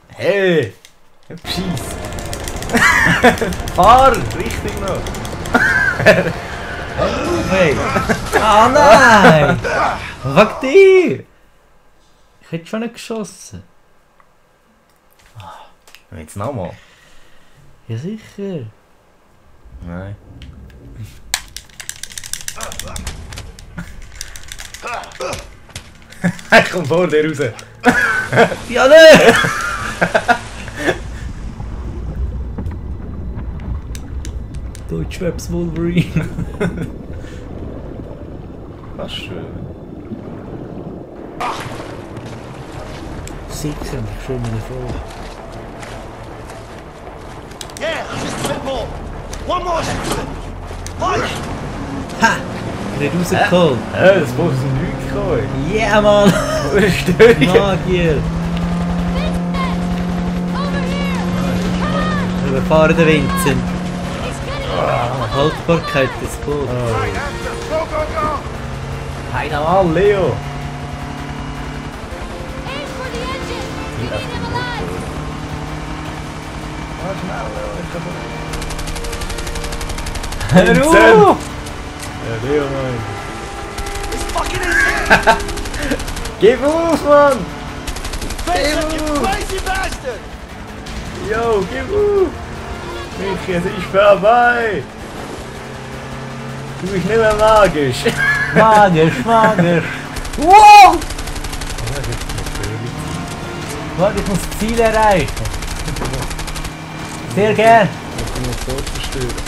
Hey! Scheiss! Fahr! Richtig noch! Hey! Ah nein! Wag dir! Ich hätte schon nicht geschossen. Jetzt nochmal? Ja sicher. Nein. Ich komm vor dir raus! Ja ne! Deutschwebs Wolverine. Das ist schön. Sicher, ich stell mir das vor. Yeah, just a bit more. One more. Push! Ha! Nicht rausgeholt. Hey, das muss aus dem Nichts kommen. Yeah, Mann! Störung! Magier! Überfahren den Vincent. Haltbarkeit des Boots. Go, go, go! Hey, da mal, Leo! Aim for the engine! We need him alive! Hör auf! Ja, Leo, nein. It's fucking insane! Gib auf, Mann! Vincent, you crazy bastard! Yo, gib auf! Michi, es ist vorbei! Du bist nicht mehr magisch! Magisch! Wow! Warte, ich muss das Ziel erreichen. Sehr gern. Ich kann mich so zerstören.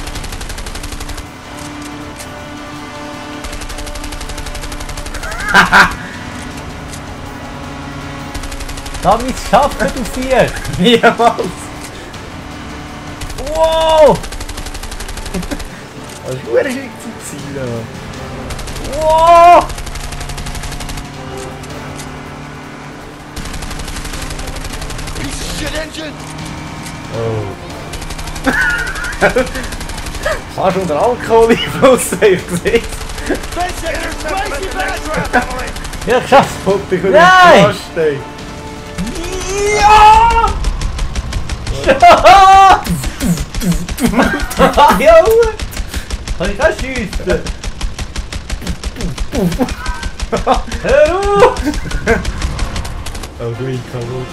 Damit schaffen du 4. Niemals! Wow! Das ist verdammt schwierig zum Zielen. Wow! Piece of shit engine! Oh. Fast unter Alkoholeinfluss, ich sehe Vincent, you crazy bastard! Ja, ich schaff's! Pop dich Nein! Kasten. Ja! Ja! Ja! Kann ich auch schiessen? Hör auf! Oh, gleich kaputt.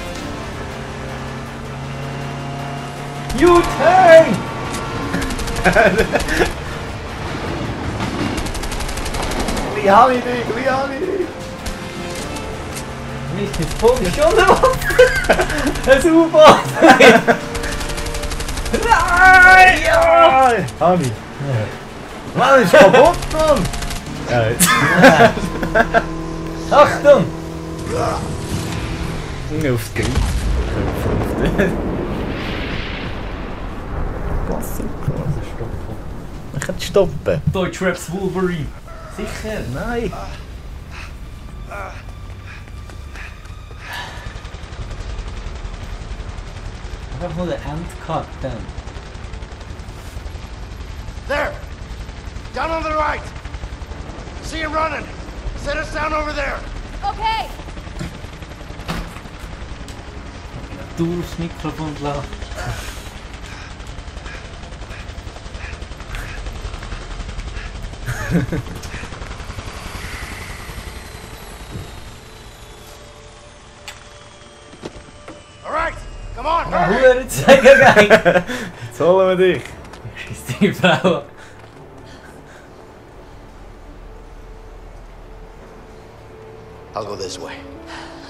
U-Turn! Wie habe ich dich? Wie habe ich dich? Nicht ins Boot, schon eine Waffe! Ein U-Boot! Nein! Ja! Habe ich. Mann, ist kaputt, Mann! Ja, jetzt. Achtung! Aufs Grill. Wasser, stoppen. Ich kann stoppen. Deutschraps Wolverine! Sicher? Nein. Einfach nur den Endcut dann. There! Down on the right! See him running! Set us down over there! Okay. Du aufs Mikrofon lassen. Alright! Come on! Na, Hurry! Huren, Zeigergeig! Jetzt holen wir dich. Ich schieß die Frau an. I'll go this way.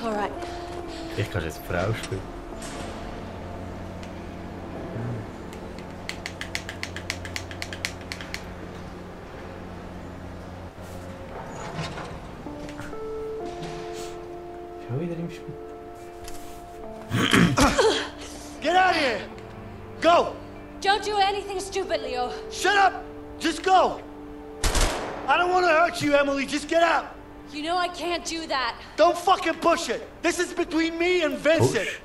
All right. Ich kann jetzt Frau spielen. Schon wieder im Spiel. Get out of here! Go! Don't do anything stupid, Leo. Shut up! Just go! I don't want to hurt you, Emily. Just get out! You know I can't do that. Don't fucking push it! This is between me and Vincent! Push.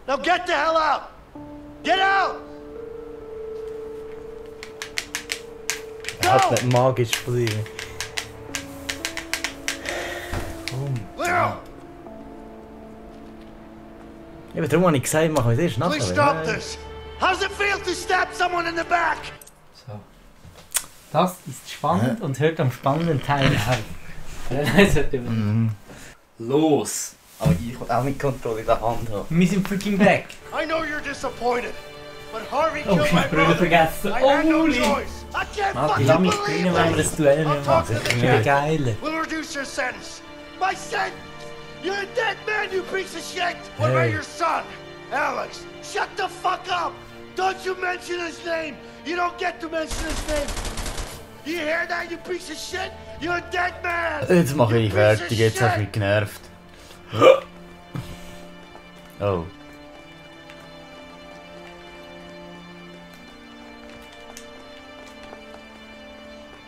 Now get the hell out! Get out! Er hat nicht magisch bleiben. Leo! Ja, aber darum habe ich gesagt, machen wir es erst nachher. Please stop this! How does it feel to stab someone in the back? So. Das ist spannend und hört am spannenden Teil auf. Los! Aber ich will auch mit Kontrolle in der Hand haben. Wir sind freaking back! I know you're disappointed, but Harvey Oh, killed my ich Brüder brother. vergessen! I Oh, had no Muli! choice. I can't Warte, fucking lass mich believe spielen, wenn wir this. das Duell I'll nicht talk machen. to the Das judge. ist geil! We'll reduce your sentence. My sentence? You're a dead man, you piece of shit! What about Hey. your son? Alex, shut the fuck up! Don't you mention his name! You don't get to mention his name! You hear that, you piece of shit? You're a dead man! Jetzt mache You ich piece of fertig, jetzt hast du shit. mich genervt. Oh.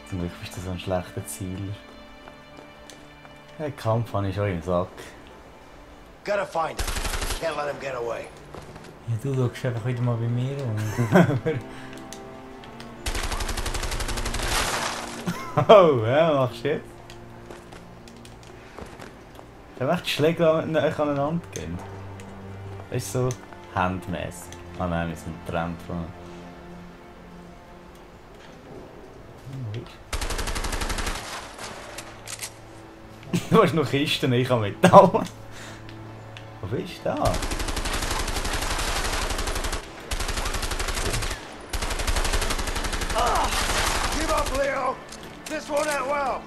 Zum Glück bist du so ein schlechter Zieler. Den Kampf habe ich schon im Sack. Gotta find him. Can't let him get away. Ja, du schaust einfach wieder mal bei mir um. Oh, ja, machst du jetzt? Ich habe echt die Schläge aneinander gegeben. Das ist so handmäßig. Ah nein, wir sind getrennt von. Du hast noch Kisten, ich habe Metall. Wo bist du da? Give up, Leo! This won't end well!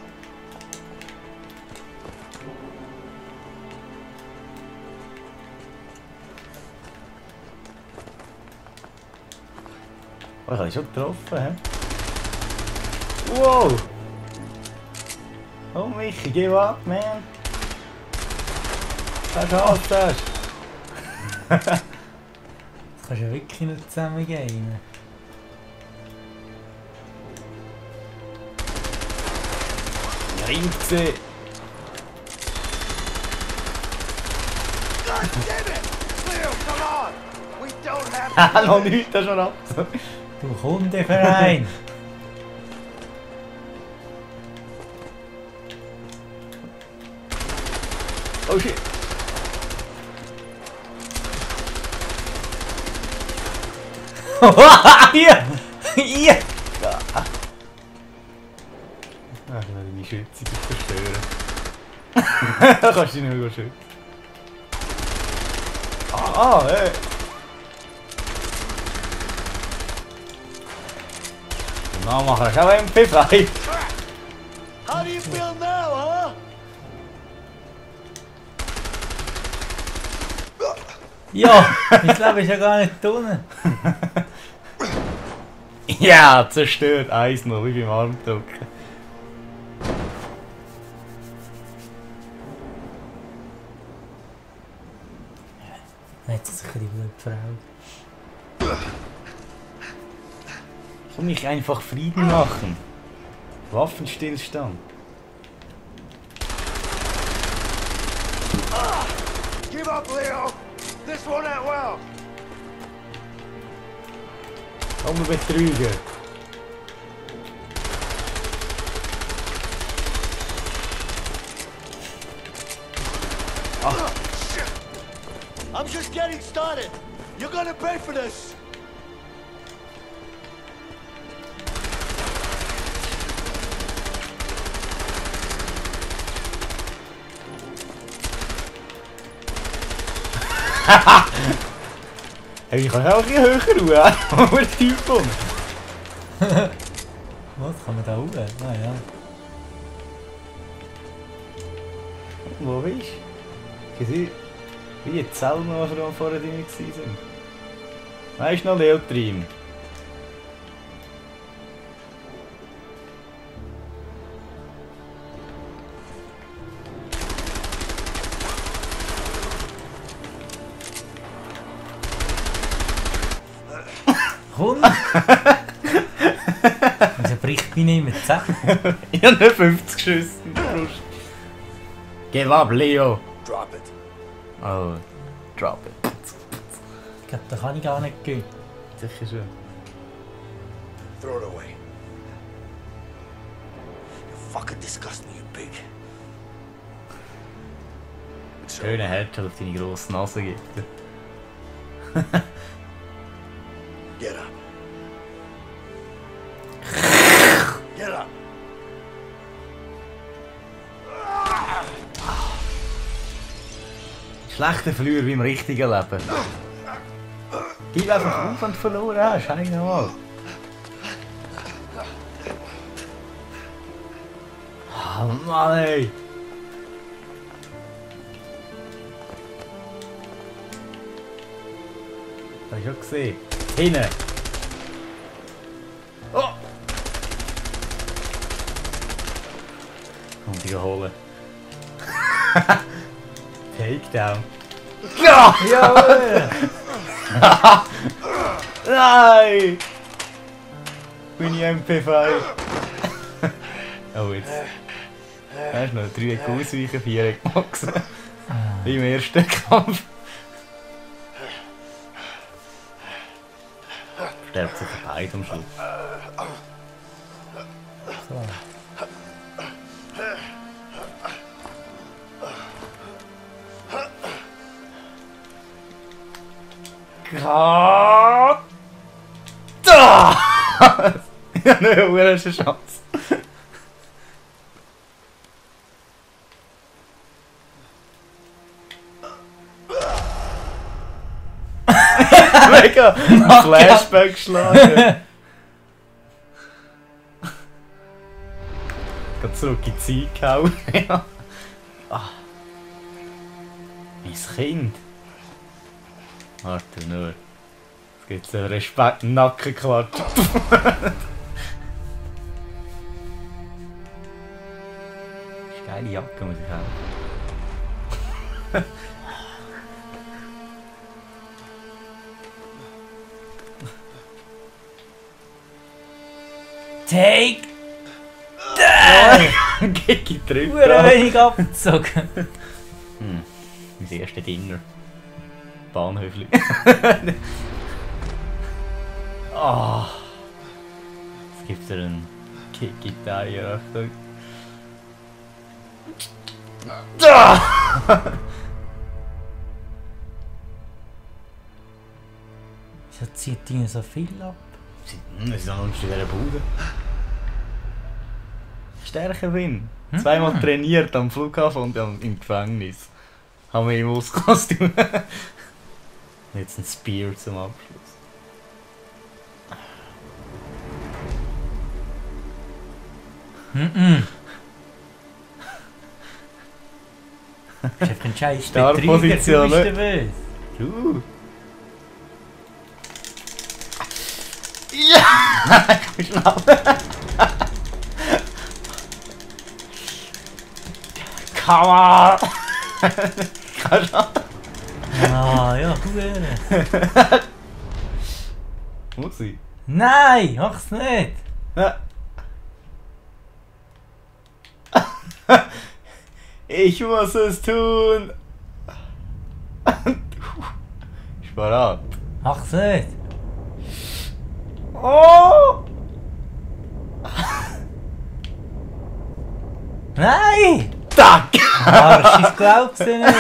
Oh, ich habe dich schon getroffen, hä? Wow! Oh Michi, give up, man! Was hast du? Das kannst du ja wirklich nicht zusammen gehen. Rind gesehen! God damn it! Leo, come on! We don't have Haha, to... noch nichts, das schon ab! Du Hundeverein! Oh shit! Hier! Hier! Ach, ich werde deine Schütze zerstören. Da kannst du dich nicht mehr schützen. Hey! Nou, mag er. Gaan we MP5? How do you feel now, huh? Ja! Mein Leben ist ja gar nicht unten. Ja, zerstört. 1-0, wie beim Armdrücken. Jetzt ist sicher die blöde Frau. Soll ich einfach Frieden machen? Waffenstillstand. Give up, Leo! This won't end well! Komm, Betrüger. Shit! I'm just getting started! You're gonna pay for this! Hey, ich kann auch ein bisschen höher ruhen. Wo ist der Typ von? Was? Kann man da rauf? Ah ja. Wo bist du? Wie die Zelle noch, die vorher drin waren. Weißt du noch, Leo drin? Komm! Wieso bricht mich nicht mit 10? Ich habe nicht 50 Schüsse in der Brust. Give up, Leo! Drop it. Oh, drop it. Ich glaube, da kann ich gar nicht gehen. Sicher schon. Throw it away. You fucking disgust me, you pig. Schöner Headshot auf deine grosse Nase gibt. Get up. Get up. Schlechter Verlierer wie im richtigen Leben. Gib einfach auf, wenn du verloren hast. Einmal. Oh Mann, ey. Das habe ich schon gesehen. Hinten. Oh! Komm, die holen. Takedown. Ja! Jawohl! Nein! Bin ich MP5? Oh, jetzt. Da ist noch 3 ausweichen, 4 gemacht. Wie im ersten Kampf. Sterbt sich beide am Schluss. So. Gott! Da! Ich habe eine Chance. mega Flashback geschlagen. Geht zurück in die Zeit gehauen. Ja. Ah. Mein Kind. Warte nur. Jetzt gibt es einen Respekt, einen Nackenklatsch. Geile Jacke muss ich haben. Take that! Gigi drüber. Nur wenig abgezogen. Mein erster Dinner. Bahnhöfli. Ah. Jetzt gibt es einen Gigi-Teil, Achtung. Wieso zieht die so viel ab? Sie sind noch nicht in dieser Bude. Stärker bin. Zweimal trainiert am Flughafen und im Gefängnis. Haben wir im Auskostüm. Jetzt ein Spear zum Abschluss. Das ist einfach ein scheiß Startposition, Betrüger, du bist nervös. Ja! Komm schnell! Come on! Komm schon! Ah, ja, Hure. Muss ich? Nein, mach's nicht! Ja. Ich muss es tun! Ist bereit. Mach's nicht! Oh! Nein! Tack! Arsch, ich glaub's dir nicht!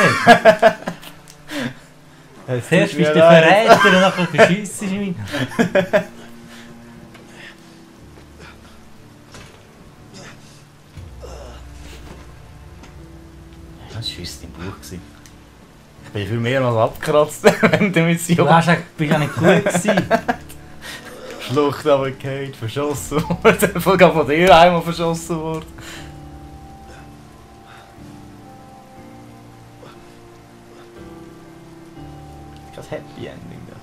Zuerst bist du der Verräter und nachher verschiessst du mich. Das war fast im Buch. Ich bin viel mehrmals abgekratzt während der Mission. Du bist ja nicht gut gewesen. Schlucht aber geht, verschossen worden. Sogar von dir einmal verschossen worden. Das Happy Ending da.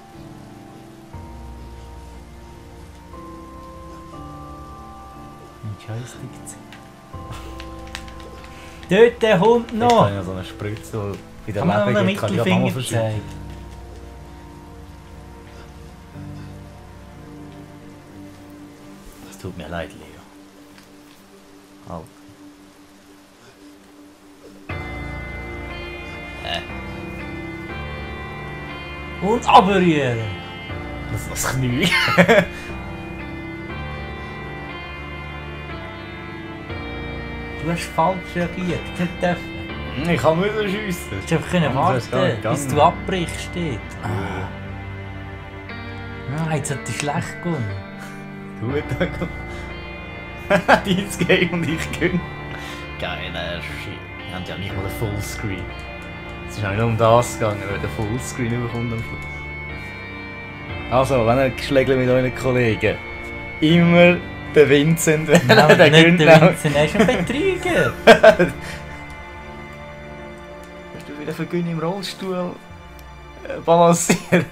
Ein Joystick ziehen. Dort der Hund noch! Ich habe ja so eine Spritze, die bei der Kann man noch einen Leben geht, kann ich auch Mittelfinger zeigen? Es tut mir leid, Leo. Halt. Und abrühren! Das ist das Knie. Du hast falsch reagiert, du nicht dürfen. Ich kann müssen schiessen. Du hättest einfach können warten, bis du abbrichst. Steht. Ah, jetzt hat die schlecht gewonnen. Gut, dein Game und ich gewinne. Geiler Shit. Wir haben ja nicht mal den Fullscreen. Es ist auch nur um das gegangen, weil der Fullscreen überkommt am Schluss. Also, wenn ihr geschlägt mit euren Kollegen, immer den Vincent wählen. Nein, der nicht der Vincent, er ist ein Betrüger. Hast du wieder Vergünn im Rollstuhl balancieren?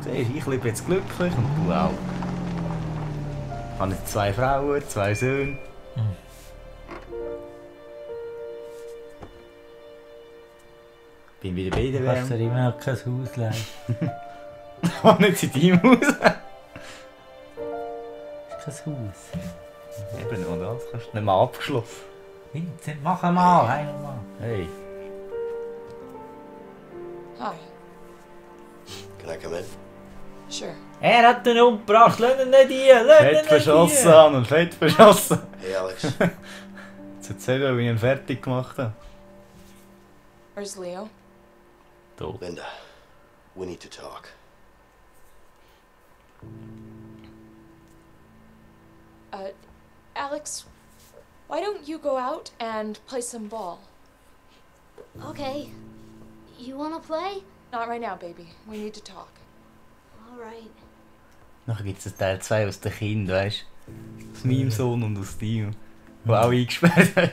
Siehst du, ich lebe jetzt glücklich und du auch. Ich habe jetzt 2 Frauen, 2 Söhne. Bin wieder bei der Du kannst dir immer noch kein Haus leisten. Ich habe nicht in deinem Haus. Das ist kein Haus. Eben, und das kannst du nicht mal abgeschlossen. Vincent, mach einmal, einmal. Hey. Hi. Can I come in? Sure. Er hat den umgebracht, lass ihn nicht hier, lass ihn Fett nicht verschossen, hier. An und fett verschossen. Hey, Alex. Jetzt erzähl dir, wie ich ihn fertig gemacht habe. Where's Leo? Da. Linda, we need to talk. Alex, why don't you go out and play some ball? Okay. You wanna play? Not right now, baby. We need to talk. Alright. Nachher gibt es einen Teil 2 aus den Kindern, weißt du? Aus meinem Sohn und aus deinem. Der auch eingesperrt hat.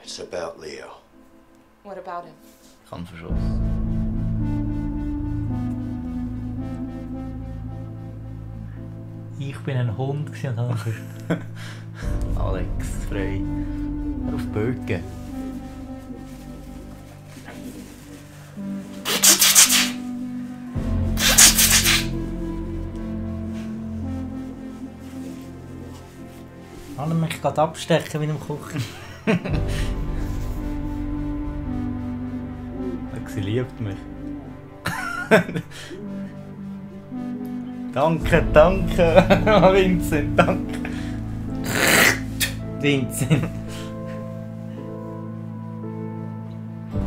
It's about Leo. What about him? Ich habe ihn verschossen. Ich bin ein Hund und habe ihn Alex, frei. Hör auf Bögen. Kann er mich gerade abstechen mit dem Kuchen? Sie liebt mich. Danke, danke, Vincent, danke. Vincent.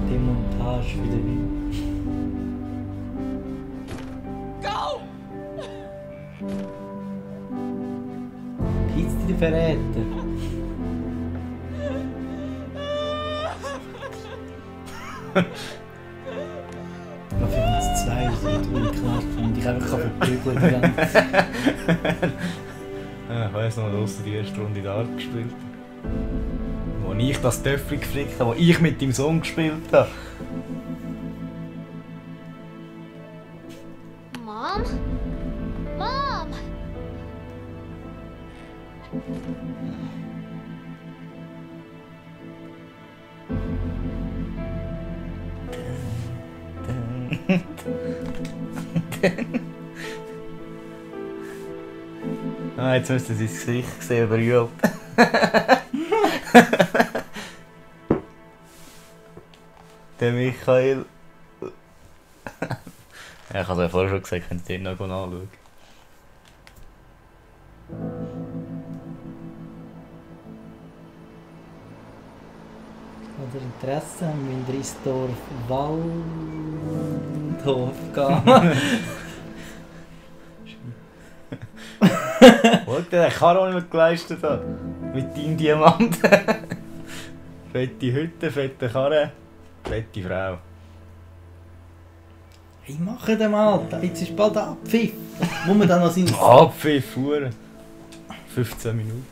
Die Montage wieder wieder. Go! Gibt's die Verräter? Ich glaube, wir haben zwei so klar und ich einfach verprügeln kann. Ich weiss noch, dass die erste Runde Dart gespielt wo ich das Töffel geflickt habe, wo ich mit deinem Sohn gespielt habe. Mom? Mom! Ah, jetzt müsst ihr sein Gesicht sehen, berührt. Der Michael. Ja, ich habe es ja vorher schon gesagt, könnt ihr den noch anschauen. Oder Interesse haben wir in Dreisdorf Waldhof gehen. Schau dir den Karo, den wir geleistet haben. Mit deinem Diamant. Fette Hütte, fette Karre, fette Frau. Hey, mach den mal! Jetzt ist bald Abpfiff! Muss man dann noch seinen... Abpfiff, Uhren. 15 Minuten.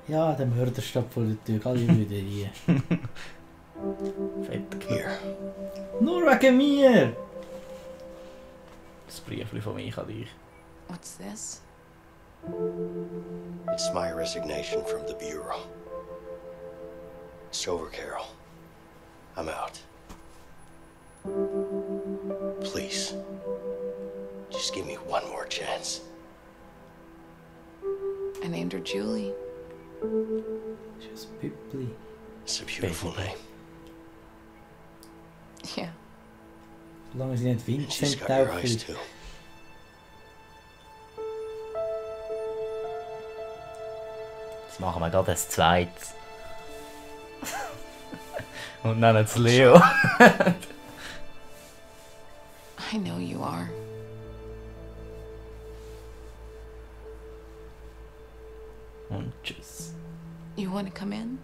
Ja, der Mörder steht vor der Tür, alle wieder hier. Fett Knirr. Nur wegen mir! Das Briefchen von mir an dich. What's this? It's my resignation from the Bureau. It's over, Carol. I'm out. Please. Just give me one more chance. I named her Julie. She's Pippli. It's a beautiful name. Yeah. Solange sie nicht She's Vincent got your eyes taufen. too. Jetzt machen wir gerade das zweites. Und nennen es Leo. I know you are. Und tschüss. You want to come in?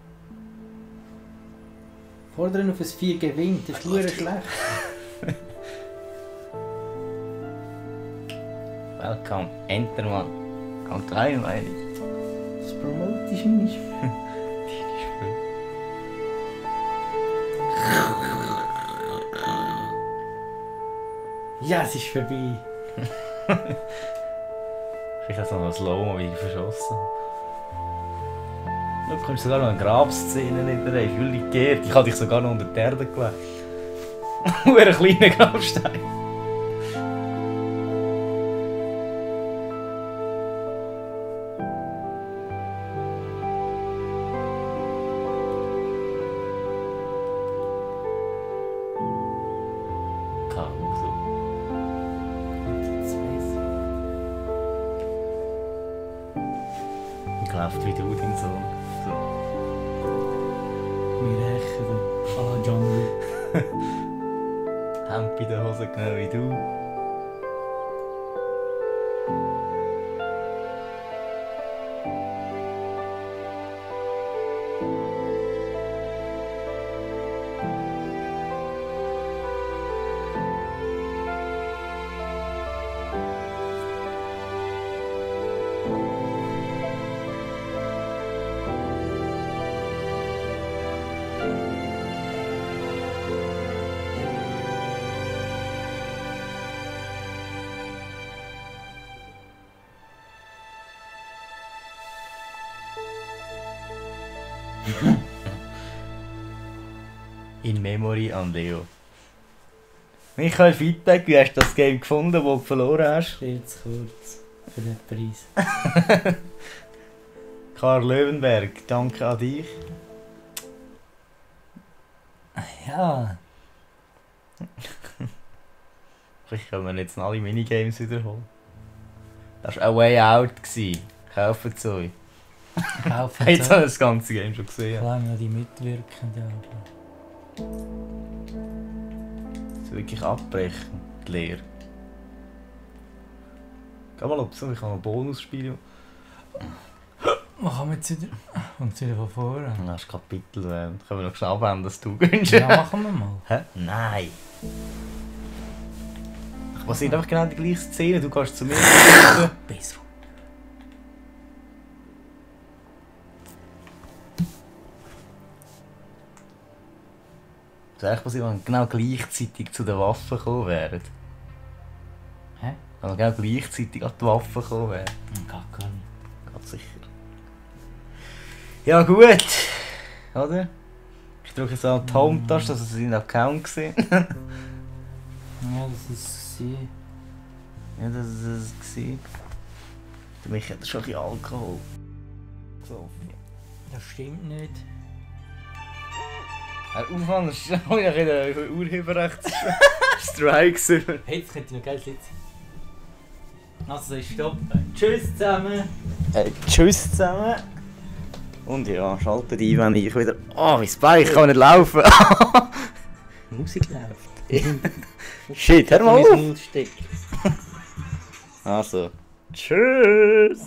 Fordern auf ein 4 gewinnt, das ist nur schlecht. Welcome, Entermann. Kommt rein, meine ich. Das Promote ist meine Ja, es ist vorbei. Vielleicht hat es noch ein Slow-Mo, wie ich verschossen habe. Du bekommst sogar noch eine Grabszene nicht rein. Ich fühle dich geehrt. Ich habe dich sogar noch unter die Erde gelegt. Nur einen kleinen Grabstein. Läuft wie du, dein Sohn. So. Wir rächen John Wick. Hemd in der Hose, genau wie du. In Memory an Leo. Michael, Feedback, wie hast du das Game gefunden, das du verloren hast? Viel zu kurz für den Preis. Karl Löwenberg, danke an dich. Ja. Vielleicht können wir jetzt alle Minigames wiederholen. Das war A Way Out. Kaufen es euch. Kaufen Jetzt habe ich das ganze Game schon gesehen. Vor allem noch die Mitwirkenden. So wirklich abbrechen, die Lehre. Geh mal ob so, ich habe ein Bonusspiel. Machen wir jetzt wieder. Und wieder von vorne. Das ist Kapitel. Können wir noch schnell abwenden, dass du gönnst? Ja, machen wir mal. Hä? Nein. Ich passiert einfach genau die gleiche Szene. Du gehst zu mir. Besser. Das ist eigentlich passiert, wenn wir genau gleichzeitig zu den Waffen gekommen wären. Hä? Wenn wir genau gleichzeitig an die Waffen gekommen wären. Geht gar nicht. Ganz sicher. Ja gut. Oder? Ich drücke jetzt an die Home-Taste, dass es seinen Account sehen. Ja, das ist es. Ja, das ist es. Der Michi hat schon ein bisschen Alkohol. So. Das stimmt nicht. Aufwand, das ist auch ein Urheberrechtsstrike. Hey, jetzt könnte ich noch geil sitzen. Also, soll ich stoppen? Tschüss zusammen! Tschüss zusammen! Und ja, schaltet ein, wenn ich wieder... Oh, mein Bein, ich kann nicht laufen! Musik läuft. Shit, hör mal auf! Maus steckt. Also, tschüss!